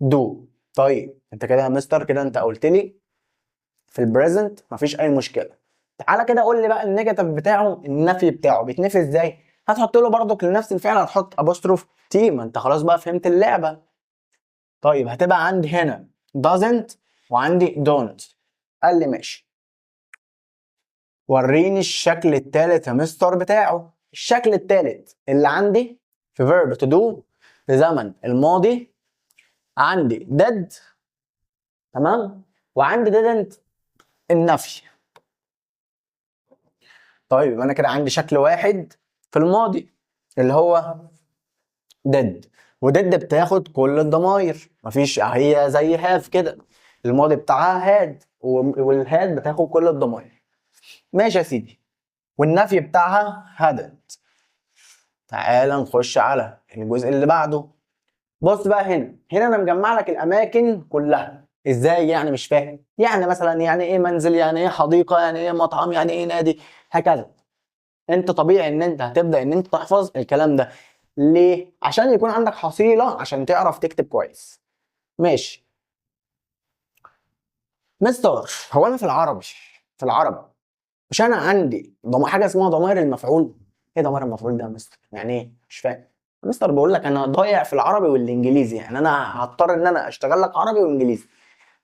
do. طيب انت كده يا مستر كده انت قلت لي في ال present مفيش اي مشكلة. تعالى كده قول لي بقى ال negative بتاعه، النفي بتاعه بيتنفي ازاي؟ هتحط له برضك لنفس الفعل هتحط apostrophe t، ما انت خلاص بقى فهمت اللعبة. طيب هتبقى عندي هنا doesn't وعندي don't. قال لي ماشي. وريني الشكل الثالث يا مستر بتاعه. الشكل الثالث اللي عندي في verb to do في زمن الماضي عندي did، تمام، وعندي didn't النفي. طيب يبقى انا كده عندي شكل واحد في الماضي اللي هو did، و did بتاخد كل الضماير، مفيش، هي زي have كده الماضي بتاعها had، وال had بتاخد كل الضماير. ماشي يا سيدي. والنفي بتاعها hadn't. تعال نخش على الجزء اللي بعده. بص بقى هنا انا مجمع لك الاماكن كلها. ازاي يعني؟ مش فاهم. يعني مثلا يعني ايه منزل، يعني ايه حديقة، يعني ايه مطعم، يعني ايه نادي، هكذا. انت طبيعي ان انت هتبدا ان انت تحفظ الكلام ده. ليه؟ عشان يكون عندك حصيله عشان تعرف تكتب كويس. ماشي مستر، هو انا في العربي مش انا عندي حاجة اسمها ضمائر المفعول؟ ايه ضمائر المفعول ده يا مستر؟ يعني ايه؟ مش فاهم. مستر بقول لك انا ضايع في العربي والانجليزي، يعني انا هضطر ان انا اشتغل لك عربي وانجليزي.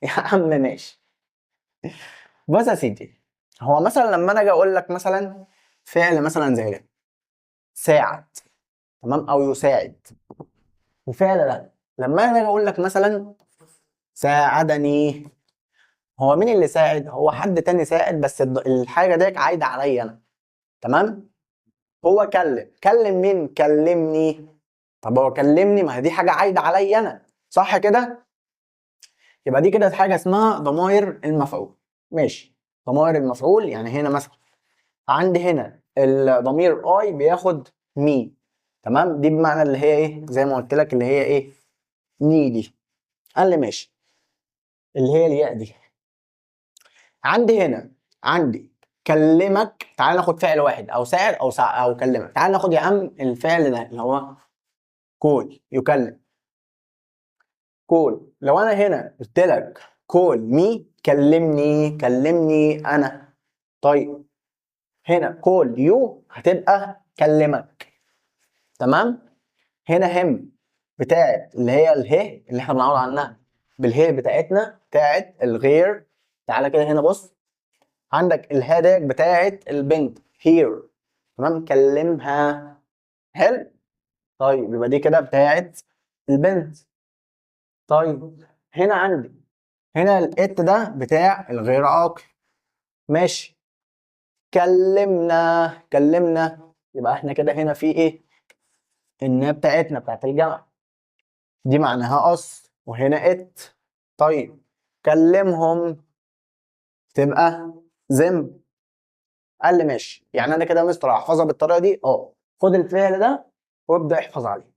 يا عم ماشي. بص يا سيدي، هو مثلا لما انا اجي اقول لك مثلا فعل مثلا زي ده ساعد، تمام، او يساعد، وفعل ده لما انا اجي اقول لك مثلا ساعدني، هو مين اللي ساعد؟ هو حد تاني ساعد، بس الحاجة ديت عايدة عليا انا، تمام. هو كلم، كلم مين؟ كلمني. طب هو كلمني، ما هي دي حاجة عايدة عليا انا، صح كده؟ يبقى دي كده حاجة اسمها ضمائر المفعول. ماشي، ضمائر المفعول يعني هنا مثلا عندي هنا الضمير I بياخد me، تمام، دي بمعنى اللي هي ايه؟ زي ما قلت لك اللي هي ايه؟ ني دي. قال لي ماشي، اللي هي الياء دي. عندي هنا عندي كلمك، تعال ناخد فعل واحد او ساعد او ساعد او كلمك. تعال ناخد يا عم الفعل ده اللي هو call، يكلم، call. لو انا هنا قلت لك call me، كلمني، كلمني انا. طيب هنا call you هتبقى كلمك، تمام. هنا him بتاعت اللي هي اله اللي احنا بنعوض عنها بالهي بتاعتنا بتاعت الغير. تعالى كده هنا بص، عندك الها ديت بتاعت البنت her، تمام، كلمها. حلو. طيب يبقى دي كده بتاعت البنت. طيب هنا عندي هنا ال it ده بتاع الغير عاقل، ماشي. كلمنا، كلمنا، يبقى احنا كده هنا في ايه؟ النا بتاعتنا بتاعت الجمع دي معناها us، وهنا it. طيب كلمهم تبقى them. قال لي ماشي، يعني انا كده يا مستر هحفظها بالطريقة دي؟ خد الفعل ده وابدا احفظ عليه.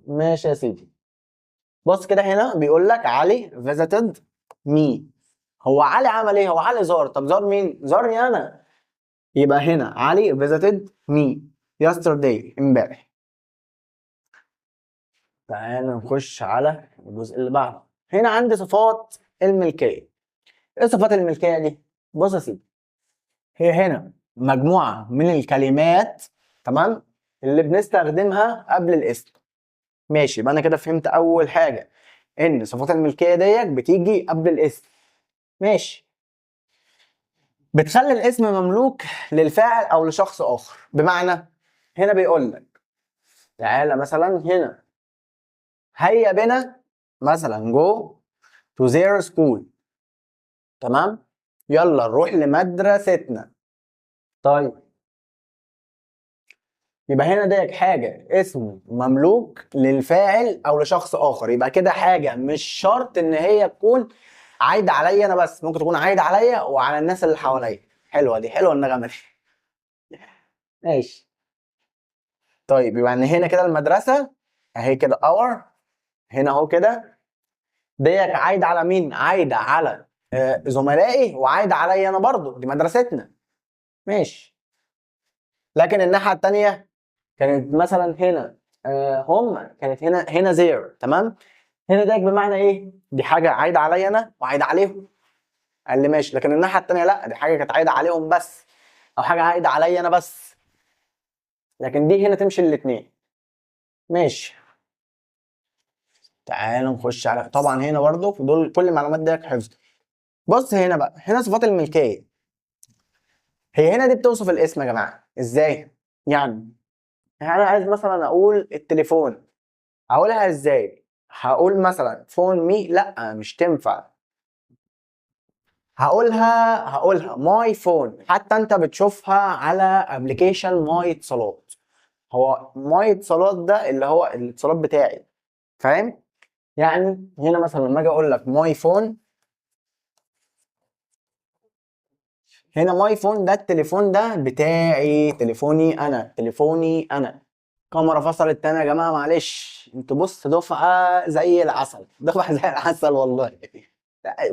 ماشي يا سيدي. بص كده هنا بيقول لك علي visited me. هو علي عمل ايه؟ هو علي زار. طب زار مين؟ زارني انا. يبقى هنا علي visited me yesterday، امبارح. تعالى نخش على الجزء اللي بعده. هنا عندي صفات الملكية. ايه صفات الملكية دي؟ بص يا سيدي، هي هنا مجموعة من الكلمات، تمام، اللي بنستخدمها قبل الاسم. ماشي، يبقى انا كده فهمت اول حاجة ان صفات الملكية ديت بتيجي قبل الاسم. ماشي، بتخلي الاسم مملوك للفاعل او لشخص اخر. بمعنى هنا بيقول لك تعالى مثلا هنا هيا بنا مثلا go to their school، تمام، يلا نروح لمدرستنا. طيب يبقى هنا ديك حاجة اسم مملوك للفاعل أو لشخص آخر. يبقى كده حاجة مش شرط إن هي تكون عايدة عليا أنا بس، ممكن تكون عايدة عليا وعلى الناس اللي حواليا. حلوة دي، حلوة النغمة دي. ماشي. طيب يبقى إن هنا كده المدرسة أهي كده our، هنا أهو كده ديك عايدة على مين؟ عايدة على زملائي وعايدة عليا أنا برضو، دي مدرستنا. ماشي. لكن الناحية التانية كانت مثلا هنا هم كانت هنا their، تمام. هنا ديك بمعنى ايه؟ دي حاجة عايدة عليا انا وعايدة عليهم. قال لي ماشي. لكن الناحية التانية لا، دي حاجة كانت عايدة عليهم بس، او حاجة عايدة عليا انا بس. لكن دي هنا تمشي الاتنين. ماشي. تعالوا نخش على طبعا هنا برضو دول كل المعلومات دي حفظ. بص هنا بقى، هنا صفات الملكية. هي هنا دي بتوصف الاسم يا جماعة. ازاي؟ يعني انا عايز مثلا اقول التليفون، اقولها ازاي؟ هقول مثلا phone me؟ لا مش تنفع. هقولها my phone. حتى انت بتشوفها على application my اتصالات. هو my اتصالات ده اللي هو الاتصالات بتاعي، فاهم؟ يعني هنا مثلا لما اجي اقول لك my phone، هنا my phone ده التليفون ده بتاعي، تليفوني انا، تليفوني انا. كاميرا فصلت تاني يا جماعة، معلش. انتوا بص دفعه زي العسل، دفعه زي العسل والله.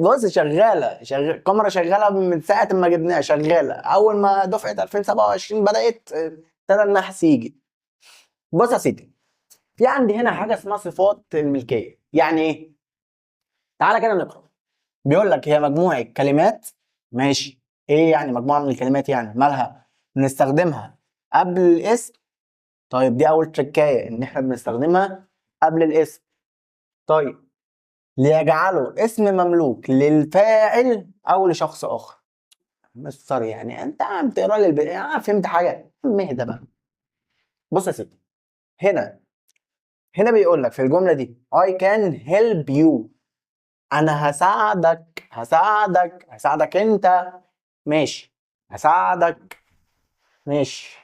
بص شغالة، كاميرا شغالة من ساعة ما جبناها، شغالة اول ما دفعه 2027 بدات ابتدى النحس يجي. بص يا سيدي، في عندي هنا حاجة اسمها صفات الملكية. يعني ايه؟ تعالى كده نقرا. بيقول لك هي مجموعة كلمات. ماشي، ايه يعني مجموعة من الكلمات؟ يعني مالها؟ بنستخدمها قبل الاسم. طيب دي اول تركايه، ان احنا بنستخدمها قبل الاسم. طيب ليجعله اسم مملوك للفاعل او لشخص اخر. مستر يعني انت عم تقرا لي فهمت حاجة؟ اهدى بقى. بص يا سيدي، هنا بيقول لك في الجملة دي I can help you، انا هساعدك، هساعدك، هساعدك انت، ماشي، هساعدك، ماشي.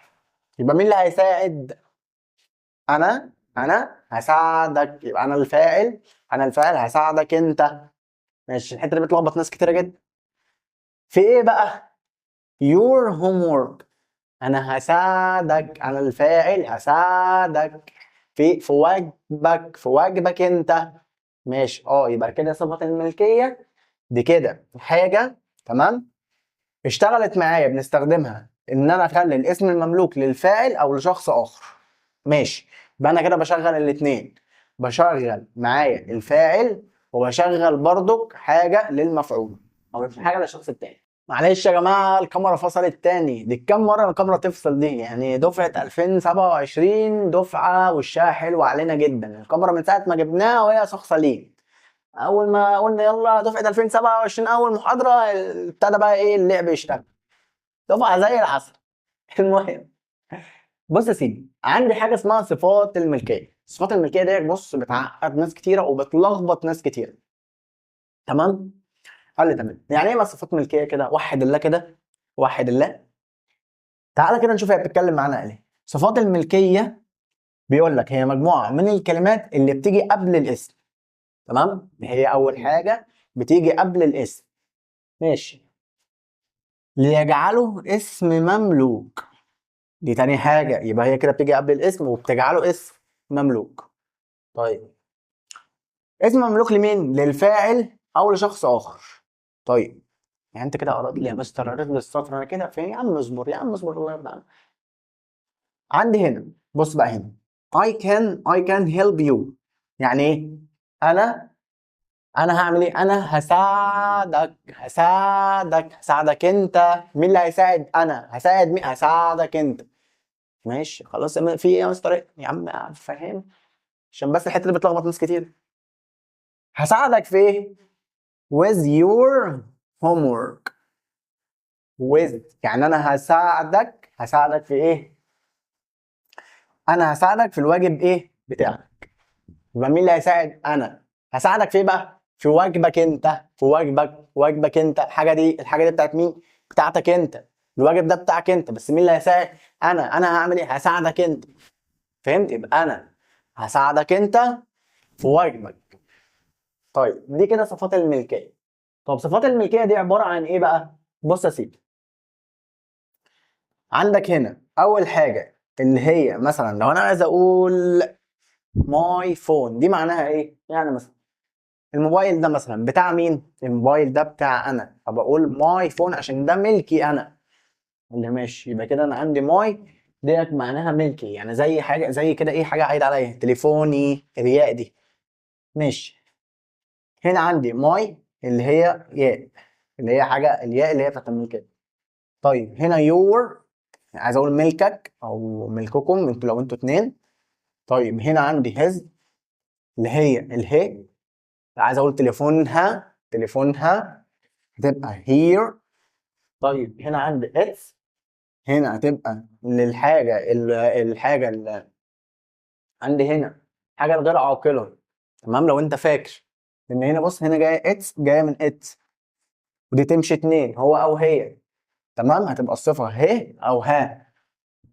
يبقى مين اللي هيساعد؟ انا هساعدك، يبقى انا الفاعل، انا الفاعل هساعدك انت، ماشي. الحتة دي بتلخبط ناس كتيرة جدا. في ايه بقى؟ your homework، انا هساعدك، انا الفاعل هساعدك في واجبك، في واجبك انت، ماشي. يبقى كده صفة الملكية دي كده حاجة، تمام، اشتغلت معايا، بنستخدمها ان انا اخلي الاسم المملوك للفاعل او لشخص اخر، ماشي. يبقى انا كده بشغل الاتنين، بشغل معايا الفاعل وبشغل برضك حاجة للمفعول او حاجة للشخص التاني. معلش يا جماعة الكاميرا فصلت تاني، دي كام مرة الكاميرا تفصل دي؟ دفعة 2027 دفعة وشها حلو علينا جدا، الكاميرا من ساعة ما جبناها وهي شخصة ليه. أول ما قلنا يلا دفعة 2027 أول محاضرة ابتدى بقى إيه اللعب يشتغل، دفعة زي العسل. المهم بص يا سيدي، عندي حاجة اسمها صفات الملكية. صفات الملكية دي بص بتعقد ناس كتيرة وبتلخبط ناس كتيرة، تمام؟ قال لي تمام. يعني ايه بقى صفات ملكية كده؟ وحد الله كده، وحد الله. تعالى كده نشوف هي بتتكلم معانا ايه. صفات الملكية بيقول لك هي مجموعة من الكلمات اللي بتيجي قبل الاسم، تمام؟ هي أول حاجة بتيجي قبل الاسم، ماشي، ليجعله اسم مملوك. دي تاني حاجة، يبقى هي كده بتيجي قبل الاسم وبتجعله اسم مملوك. طيب اسم مملوك لمين؟ للفاعل أو لشخص آخر. طيب يعني أنت كده قرأت لي يا مستر، قريت لي السطر، أنا كده فين؟ يا عم اصبر، يا عم اصبر، الله يرضى عنك. عندي هنا بص بقى هنا I can help you، يعني إيه؟ أنا هعمل إيه؟ أنا هساعدك، هساعدك، هساعدك أنت. مين اللي هيساعد؟ أنا هساعد مين؟ هساعدك أنت، ماشي خلاص. في إيه يا مستر؟ إيه؟ يا عم فاهم، عشان بس الحتة دي بتلخبط ناس كتير. هساعدك في إيه؟ with your homework. with يعني أنا هساعدك، هساعدك في إيه؟ أنا هساعدك في الواجب إيه؟ بتاعك. يبقى مين اللي هيساعد؟ أنا هساعدك في إيه بقى؟ في واجبك أنت، في واجبك، واجبك أنت. الحاجة دي بتاعت مين؟ بتاعتك أنت، الواجب ده بتاعك أنت، بس مين اللي هيساعد؟ أنا. أنا هعمل إيه؟ هساعدك أنت، فهمت؟ يبقى أنا هساعدك أنت في واجبك. طيب دي كده صفات الملكية. طب صفات الملكية دي عبارة عن إيه بقى؟ بص يا سيدي، عندك هنا أول حاجة اللي هي مثلا لو أنا عايز أقول my phone، دي معناها إيه؟ يعني مثلا الموبايل ده مثلا بتاع مين؟ الموبايل ده بتاع أنا، فبقول my phone عشان ده ملكي أنا. اللي ماشي، يبقى كده أنا عندي my ديت معناها ملكي، يعني زي حاجة زي كده إيه، حاجة عايدة عليا، تليفوني، الياء دي، ماشي. هنا عندي my اللي هي ياء، اللي هي حاجة الياء اللي هي بتاعت الملكية. طيب هنا your، عايز أقول ملكك أو ملككم انتوا لو انتوا اتنين. طيب هنا عندي his اللي هي الهي، عايز أقول تليفونها، تليفونها هتبقى her. طيب هنا عندي its، هنا هتبقى للحاجة الحاجة اللي عندي هنا حاجة الغير عاقلة، تمام؟ لو أنت فاكر إن هنا بص، هنا جاية its، جاية من it، ودي تمشي اتنين هو أو هي، تمام؟ هتبقى الصفة هي أو ها،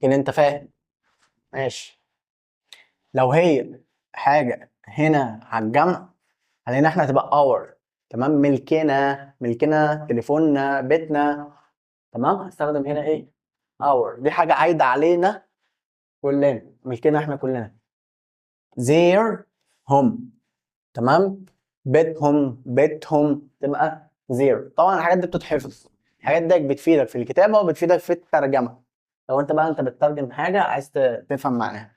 كده أنت فاهم، ماشي. لو هي حاجة هنا على الجمع علينا احنا هتبقى our، تمام؟ ملكنا، ملكنا، تليفوننا، بيتنا، تمام؟ هستخدم هنا ايه؟ our، دي حاجة عايدة علينا كلنا، ملكنا احنا كلنا. their هم، تمام؟ بيتهم، بيتهم تبقى their. طبعا الحاجات دي بتتحفظ، الحاجات دي بتفيدك في الكتابة وبتفيدك في الترجمة، لو انت بقى بتترجم حاجة عايز تفهم معناها.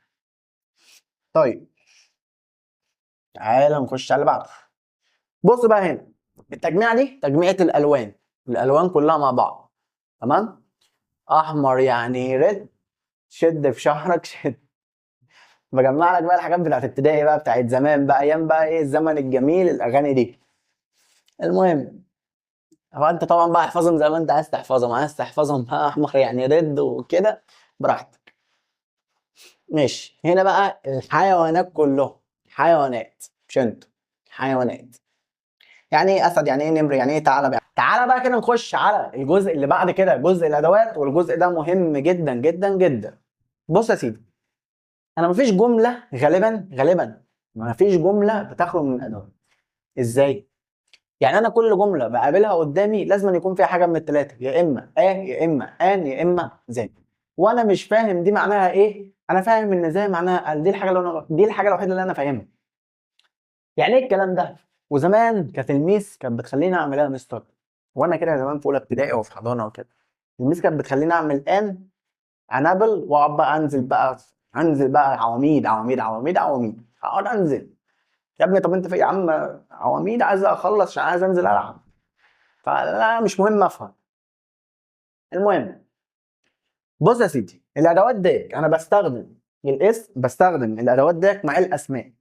طيب تعالى نخش على اللي بعده. بص بقى هنا التجميعة دي تجميعة الألوان، الألوان كلها مع بعض، تمام؟ أحمر يعني red، شد في شعرك شد. بجمع لك بقى الحاجات بتاعت ابتدائي بقى، بتاعت زمان بقى، أيام بقى إيه الزمن الجميل، الأغاني دي. المهم هو انت طبعا بقى احفظهم زي ما انت عايز تحفظهم، عايز تحفظهم بقى احمر يعني red وكده براحتك. ماشي. هنا بقى الحيوانات كلهم، حيوانات مش انتوا، حيوانات. يعني ايه اسد؟ يعني ايه نمر؟ يعني ايه ثعلب؟ تعالى بقى كده نخش على الجزء اللي بعد كده، جزء الادوات، والجزء ده مهم جدا جدا جدا. بص يا سيدي، انا مفيش جملة غالبا، غالبا مفيش جملة بتخرج من الادوات. ازاي؟ يعني انا كل جملة بقابلها قدامي لازم يكون فيها حاجة من الثلاثة، يا اما a يا اما an يا اما the. وانا مش فاهم دي معناها ايه، انا فاهم ان the معناها دي الحاجة اللي انا، دي الحاجة الوحيدة اللي انا فاهمها. يعني ايه الكلام ده؟ وزمان كانت ال miss كانت بتخليني اعمل ايه يا مستر؟ وانا كده زمان في اولى ابتدائي وفي حضانة وكده، ال miss كانت بتخليني اعمل an apple، واقعد بقى انزل بقى، انزل بقى عواميد عواميد عواميد عواميد، اقعد انزل. يا ابني طب انت في يا عم عواميد، عايز اخلص عشان عايز انزل العب. فلا مش مهم افهم. المهم بص يا سيدي، الادوات ديت انا بستخدم الاسم، بستخدم الادوات ديت مع الاسماء،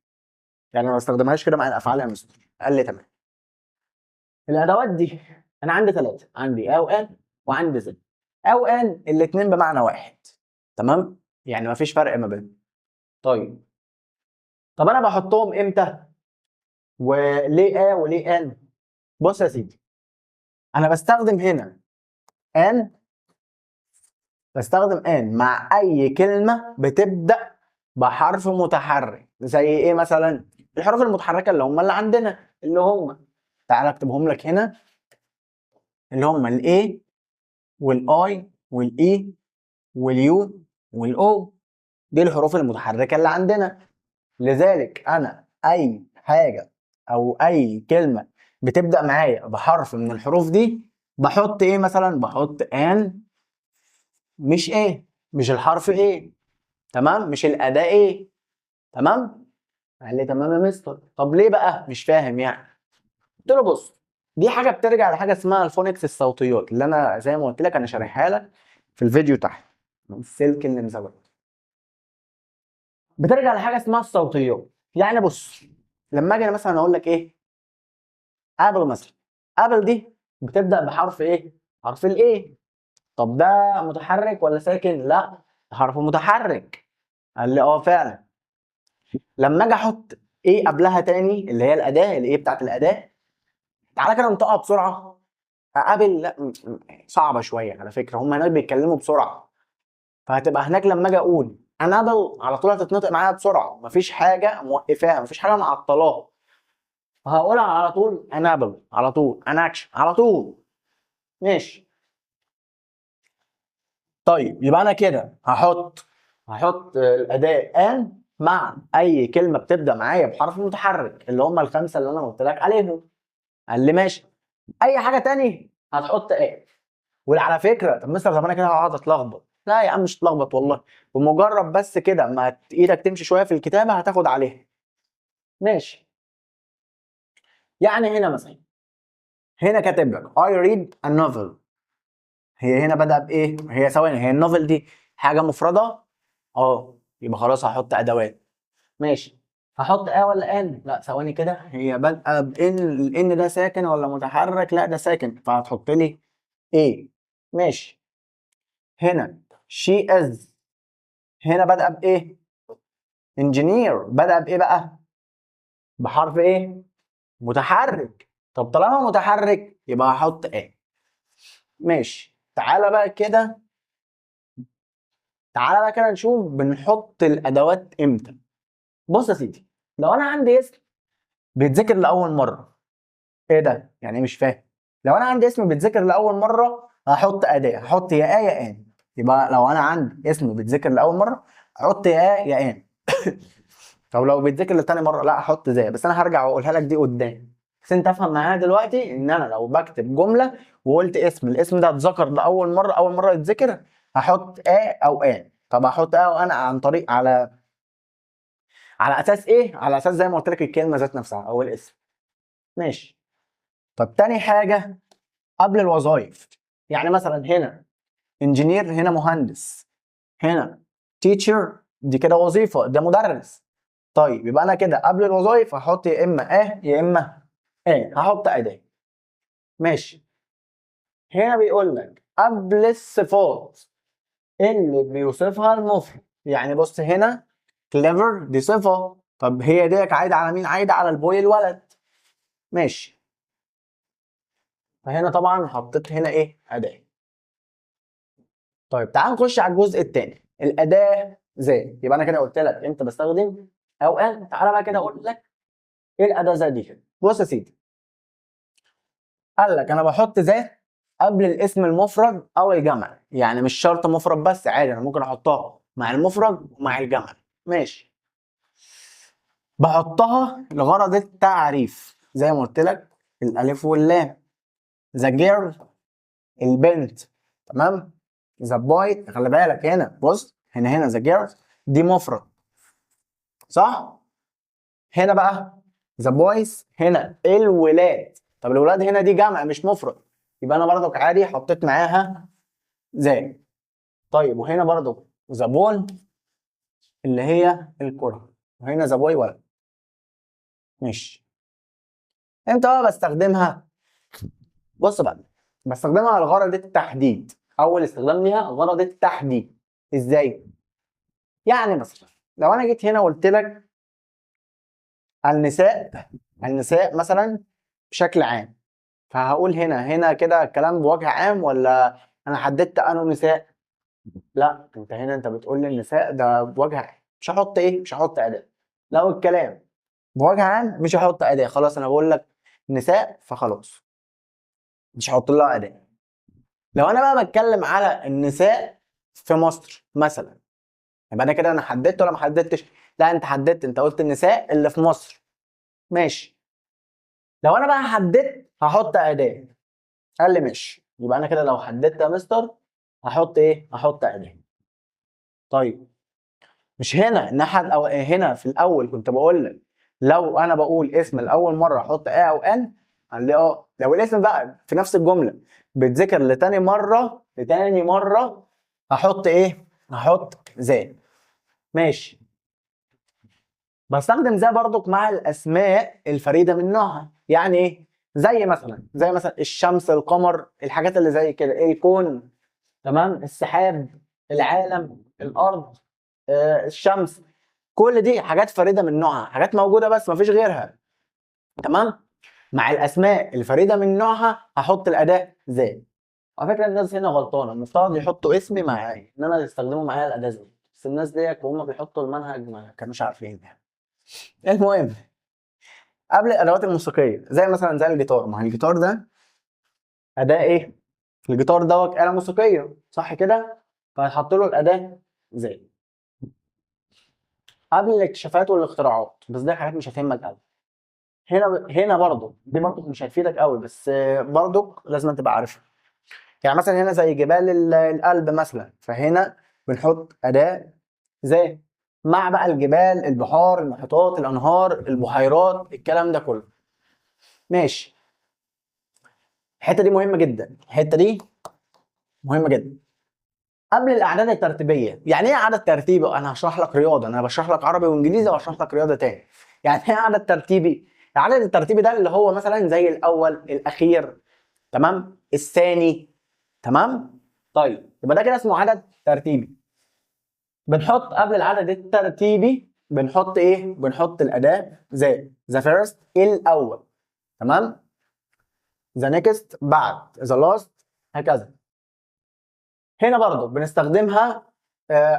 يعني ما بستخدمهاش كده مع الافعال يا مستر. قال لي تمام. الادوات دي انا عندي ثلاثة، عندي a و an وعندي the. a و an الاثنين بمعنى واحد، تمام؟ يعني ما فيش فرق ما بينهم. طيب طب انا بحطهم امتى؟ وليه a وليه an؟ بص يا سيدي، انا بستخدم هنا an، بستخدم an مع اي كلمة بتبدا بحرف متحرك. زي ايه مثلا؟ الحروف المتحركة اللي هم اللي عندنا، اللي هم تعالى اكتبهم لك هنا، اللي هم الاي والاي والاي واليو والاو، دي الحروف المتحركة اللي عندنا. لذلك انا اي حاجة او اي كلمة بتبدا معايا بحرف من الحروف دي بحط ايه مثلا؟ بحط an، مش a، مش الحرف a، تمام؟ مش الاداة a، تمام؟ قال لي تمام يا مستر. طب ليه بقى؟ مش فاهم يعني. قلت له بص، دي حاجة بترجع لحاجة اسمها ال phonics، الصوتيات، اللي انا زي ما قلت لك انا شارحها لك في الفيديو تحت، السلك اللي مزود. بترجع لحاجة اسمها الصوتيات. يعني بص، لما اجي مثلا اقول لك ايه؟ apple مثلا، apple دي بتبدا بحرف ايه؟ حرف ال A. طب ده متحرك ولا ساكن؟ لا، حرف متحرك. قال لي اه فعلا. لما اجي احط a قبلها تاني اللي هي الاداة، ال a بتاعت الاداة، تعالى كده انطقها بسرعة. apple، لا صعبة شوية على فكرة، هم هناك بيتكلموا بسرعة، فهتبقى هناك لما اجي اقول an apple على طول هتتنطق معايا بسرعة، مفيش حاجة موقفاها، مفيش حاجة معطلاها، فهقولها على طول an apple، على طول an action، على طول. ماشي. طيب يبقى انا كده هحط الاداة an مع اي كلمة بتبدا معايا بحرف متحرك، اللي هم الخمسة اللي انا قلت لك عليهم. قال لي ماشي. اي حاجة تاني هتحط a. وعلى فكرة طب مستر طب انا كده هقعد اتلخبط. لا يا عم مش تلخبط والله، بمجرد بس كده ما ايدك تمشي شوية في الكتابة هتاخد عليها. ماشي. يعني هنا مثلا، هنا كاتب لك I read a novel. هي هنا بدأ بإيه؟ هي ثواني، هي ال novel دي حاجة مفردة؟ يبقى خلاص هحط أدوات. ماشي. هحط a ولا an؟ لا ثواني كده، هي بادئة ب N، ال N ده ساكن ولا متحرك؟ لا ده ساكن، فهتحط لي a. ماشي. هنا she is، هنا بادئة بإيه؟ engineer، بدأ بإيه بقى؟ بحرف إيه؟ متحرك. طب طالما متحرك يبقى هحط a. ماشي. تعالى بقى كده، تعالى بقى كده نشوف بنحط الادوات امتى. بص يا سيدي، لو انا عندي اسم بيتذكر لاول مرة، ايه ده؟ يعني ايه مش فاهم؟ لو انا عندي اسم بيتذكر لاول مرة هحط اداه، هحط يا a يا an. يبقى لو انا عندي اسم بيتذكر لاول مرة احط يا a يا an. طب لو بيتذكر لتاني مرة لا احط the، بس انا هرجع واقولها لك دي قدام. بس انت افهم معايا دلوقتي ان انا لو بكتب جملة وقلت اسم، الاسم ده اتذكر لاول مرة، اول مرة يتذكر، هحط a او an. طب هحط a او an عن طريق على اساس ايه؟ على اساس زي ما قلت لك الكلمة ذات نفسها او الاسم. ماشي. طب تاني حاجة قبل الوظائف، يعني مثلا هنا engineer، هنا مهندس، هنا teacher، دي كده وظيفة، ده مدرس. طيب يبقى انا كده قبل الوظائف هحط يا اما a يا اما an، هحط اداه. ماشي. هنا بيقول لك قبل الصفات اللي بيوصفها المفرد. يعني بص هنا clever دي صفة، طب هي ديك عايدة على مين؟ عايدة على ال boy الولد. ماشي، فهنا طبعا حطيت هنا ايه؟ أداة. طيب تعال نخش على الجزء الثاني، الأداة the. يبقى أنا كده قلت لك امتى بستخدم a أو an. تعالى بقى كده أقول لك ايه الأداة the دي. بص يا سيدي، قال لك أنا بحط the قبل الاسم المفرد أو الجمع، يعني مش شرط مفرد بس، عادي أنا ممكن أحطها مع المفرد ومع الجمع. ماشي، بحطها لغرض التعريف زي ما قلت لك الألف واللام. the girl البنت، تمام. the boy، خلي بالك هنا، بص هنا the girl دي مفرد صح؟ هنا بقى the boys هنا الولاد، طب الولاد هنا دي جمع مش مفرد، يبقى انا برضك عادي حطيت معاها the. طيب وهنا برضك the ball اللي هي الكرة، وهنا the boy ولد. ماشي، امتى بقى بستخدمها؟ بص بقى، بستخدمها على غرض التحديد. اول استخدام ليها غرض التحديد. ازاي؟ يعني مثلا لو انا جيت هنا وقلت لك النساء، النساء مثلا بشكل عام، فهقول هنا كده الكلام بوجه عام ولا انا حددت انه نساء؟ لا، انت هنا انت بتقول لي النساء ده بوجه عام، مش هحط ايه؟ مش هحط اداة. لو الكلام بوجه عام مش هحط اداة، خلاص انا بقول لك نساء فخلاص مش هحط لها اداة. لو انا بقى بتكلم على النساء في مصر مثلا، يبقى انا كده انا حددت ولا ما حددتش؟ لا انت حددت، انت قلت النساء اللي في مصر. ماشي، لو انا بقى حددت هحط اداة. قال لي ماشي، يبقى انا كده لو حددت يا مستر هحط ايه؟ هحط اداة. طيب مش هنا الناحية او هنا في الاول كنت بقول لك لو انا بقول اسم لاول مرة احط a او an؟ قال لي اه. لو الاسم بقى في نفس الجملة بيتذكر لتاني مرة، لتاني مرة هحط ايه؟ هحط the. ماشي، بستخدم the برضك مع الاسماء الفريدة من نوعها. يعني ايه؟ زي مثلا الشمس، القمر، الحاجات اللي زي كده، الكون، تمام، السحاب، العالم، الارض، الشمس، كل دي حاجات فريدة من نوعها، حاجات موجودة بس مفيش غيرها. تمام، مع الاسماء الفريدة من نوعها هحط الاداة the. على فكرة الناس هنا غلطانة، المفترض يحطوا اسمي معايا، انما يستخدموا معايا الاداة the، بس الناس ديت وهم بيحطوا المنهج ما كانوش عارفين يعني. المهم قبل الادوات الموسيقية زي مثلا زي الجيتار، ما هو الجيتار ده اداه ايه؟ الجيتار دوت آلة موسيقية صح كده؟ فهيحط له الاداة the. قبل الاكتشافات والاختراعات، بس دي حاجات مش هتهمك قوي. هنا برضه دي برضه مش هتفيدك قوي، بس برضه لازم تبقى عارفها. يعني مثلا هنا زي جبال الألب مثلا، فهنا بنحط أداة the مع بقى الجبال، البحار، المحيطات، الأنهار، البحيرات، الكلام ده كله. ماشي، الحتة دي مهمة جدا، الحتة دي مهمة جدا. قبل الأعداد الترتيبية، يعني إيه عدد ترتيبي؟ أنا هشرح لك رياضة، أنا بشرح لك عربي وإنجليزي وهشرح لك رياضة تاني. يعني إيه عدد ترتيبي؟ العدد الترتيبي ده اللي هو مثلا زي الأول، الأخير، تمام، الثاني، تمام؟ طيب يبقى ده كده اسمه عدد ترتيبي. بنحط قبل العدد الترتيبي بنحط ايه؟ بنحط الأداة the، the first الأول، تمام؟ the next بعد، the last، هكذا. هنا برضو بنستخدمها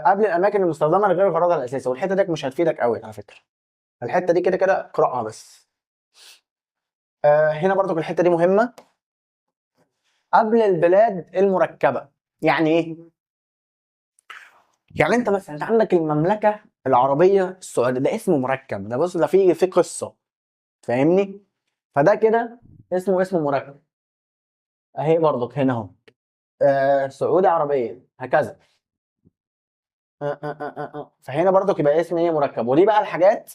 قبل الأماكن المستخدمة لغير غرضها الأساسي، والحتة دي مش هتفيدك قوي على فكرة. الحتة دي كده كده اقرأها بس. هنا برضو الحتة دي مهمة. قبل البلاد المركبة، يعني ايه؟ يعني انت مثلا انت عندك المملكة العربية السعودية، ده اسمه مركب، ده بص ده في قصة، فاهمني؟ فده كده اسمه اسم مركب. اهي برضك هنا اهو، سعودي عربية، هكذا. فهنا برضك يبقى اسم ايه؟ مركب. ودي بقى الحاجات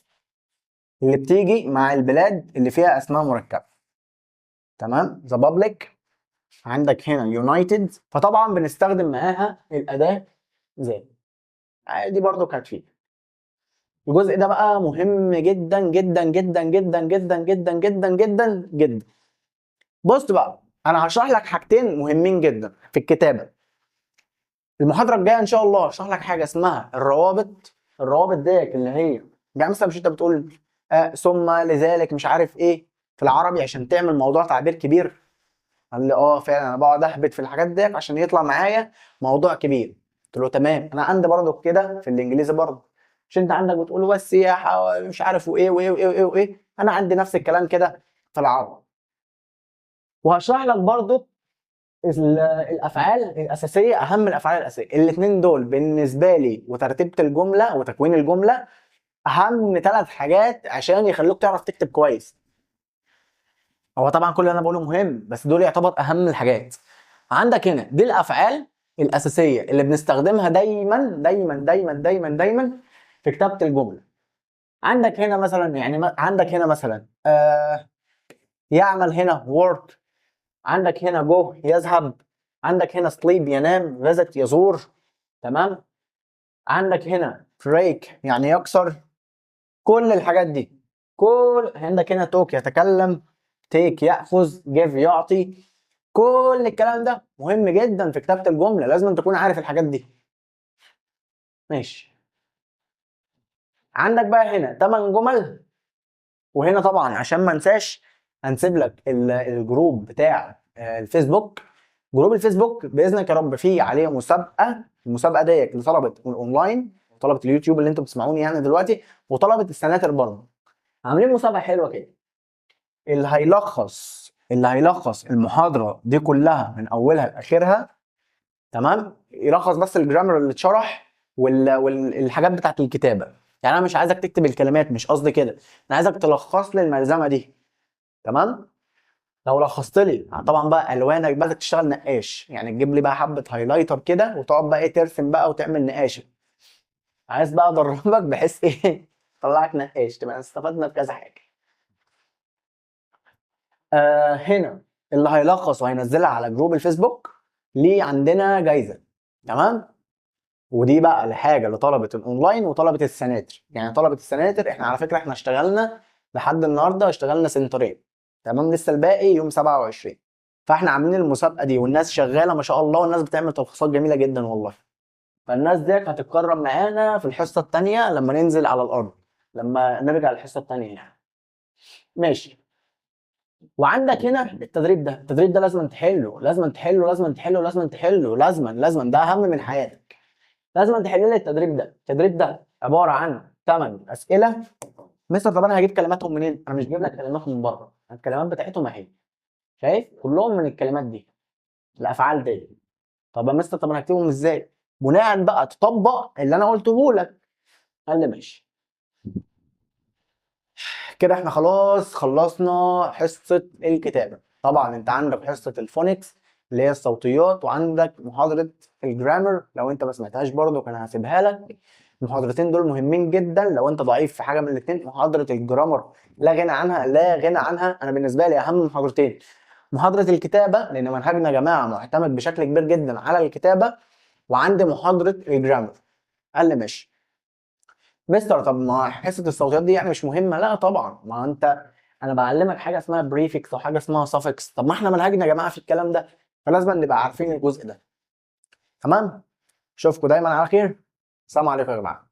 اللي بتيجي مع البلاد اللي فيها اسماء مركبة. تمام؟ the public، عندك هنا United، فطبعا بنستخدم معاها الأداة the. دي برضو هتفيد. الجزء ده بقى مهم جدا جدا جدا جدا جدا جدا جدا جدا جدا. بص بقى، انا هشرح لك حاجتين مهمين جدا في الكتابة. المحاضرة الجاية ان شاء الله هشرح لك حاجة اسمها الروابط. الروابط ديت اللي هي يعني مثلا مش انت بتقول ثم لذلك مش عارف ايه في العربي عشان تعمل موضوع تعبير كبير؟ قال لي اه فعلا انا بقعد اهبط في الحاجات ديت عشان يطلع معايا موضوع كبير. قلت له تمام، انا عندي برضه كده في الانجليزي برضه، مش انت عندك بتقول والسياحة ومش عارف وايه وايه وايه وايه وايه، انا عندي نفس الكلام كده في العربي. وهشرح لك برضه الافعال الاساسية، اهم الافعال الاساسية. الاثنين دول بالنسبة لي وترتيبه الجملة وتكوين الجملة اهم 3 حاجات عشان يخلوك تعرف تكتب كويس. هو طبعا كل اللي انا بقوله مهم، بس دول يعتبر اهم الحاجات. عندك هنا دي الافعال الاساسية اللي بنستخدمها دايما دايما دايما دايما دايما في كتابه الجملة. عندك هنا مثلا، يعني عندك هنا مثلا يعمل هنا work، عندك هنا go يذهب، عندك هنا sleep ينام، visit يزور، تمام، عندك هنا break يعني يكسر. كل الحاجات دي، كل عندك هنا talk يتكلم، take يأخذ، give يعطي. كل الكلام ده مهم جدا في كتابة الجملة، لازم تكون عارف الحاجات دي. ماشي. عندك بقى هنا 8 جمل، وهنا طبعا عشان ما انساش هنسيب لك ال group بتاع الفيسبوك. group الفيسبوك باذنك يا رب فيه عليه مسابقة، المسابقة ديت لطلبه الاونلاين وطلبه اليوتيوب اللي انتم بتسمعوني يعني دلوقتي، وطلبه السناتر برضه. عاملين مسابقة حلوة كده، اللي هيلخص المحاضرة دي كلها من اولها لاخرها، تمام، يلخص بس ال grammar اللي اتشرح والحاجات بتاعت الكتابة. يعني انا مش عايزك تكتب الكلمات، مش قصدي كده، انا عايزك تلخص لي الملزمه دي، تمام. لو لخصت لي طبعا بقى الوانك بقى تشتغل نقاش، يعني تجيب لي بقى حبه highlighter كده وتقعد بقى ايه ترسم بقى وتعمل نقاشه. عايز بقى ادربك بحيث ايه طلعك نقاش، تبقى استفدنا بكذا حاجة. هنا اللي هيلخص وهينزلها على group الفيسبوك ليه عندنا جايزة، تمام. ودي بقى الحاجة لطلبه الاونلاين وطلبه السناتر. يعني طلبه السناتر احنا على فكرة احنا اشتغلنا لحد النهارده، اشتغلنا سنترين، تمام، لسه الباقي يوم 27. فاحنا عاملين المسابقة دي والناس شغالة ما شاء الله، والناس بتعمل تلخيصات جميلة جدا والله. فالناس دي هتتكرم معانا في الحصة الثانية لما ننزل على الارض، لما نرجع للحصه الثانية يعني. ماشي. وعندك هنا التدريب ده، التدريب ده لازم تحله، لازم تحله، لازم تحله، لازم تحله، لازم لازم، ده اهم من حياتك. لازم تحل لي التدريب ده. التدريب ده عبارة عن 8 اسئلة. مستر طب انا هجيب كلماتهم منين؟ انا مش جايب لك كلمات من بره، الكلمات بتاعتهم اهي، شايف؟ كلهم من الكلمات دي، الافعال دي. طب يا مستر طب انا هكتبهم ازاي؟ بناء بقى تطبق اللي انا قلته لك. قال لي ماشي. كده احنا خلاص خلصنا حصة الكتابة. طبعا انت عندك حصة ال phonics اللي هي الصوتيات، وعندك محاضرة ال grammar لو انت ما سمعتهاش برضو كان هسيبها لك. المحاضرتين دول مهمين جدا لو انت ضعيف في حاجة من الاثنين. محاضرة ال grammar لا غنى عنها، لا غنى عنها. انا بالنسبة لي اهم محاضرتين محاضرة الكتابة، لان منهجنا يا جماعة معتمد بشكل كبير جدا على الكتابة، وعندي محاضرة ال grammar. قال لي ماشي مستر طب ما حصة الصوتيات دي يعني مش مهمة؟ لا طبعا، ما انت انا بعلمك حاجة اسمها prefix وحاجه اسمها suffix. طب ما احنا منهجنا يا جماعة في الكلام ده، فلازم نبقى عارفين الجزء ده. تمام؟ اشوفكم دايما على خير. السلام عليكم يا جماعة.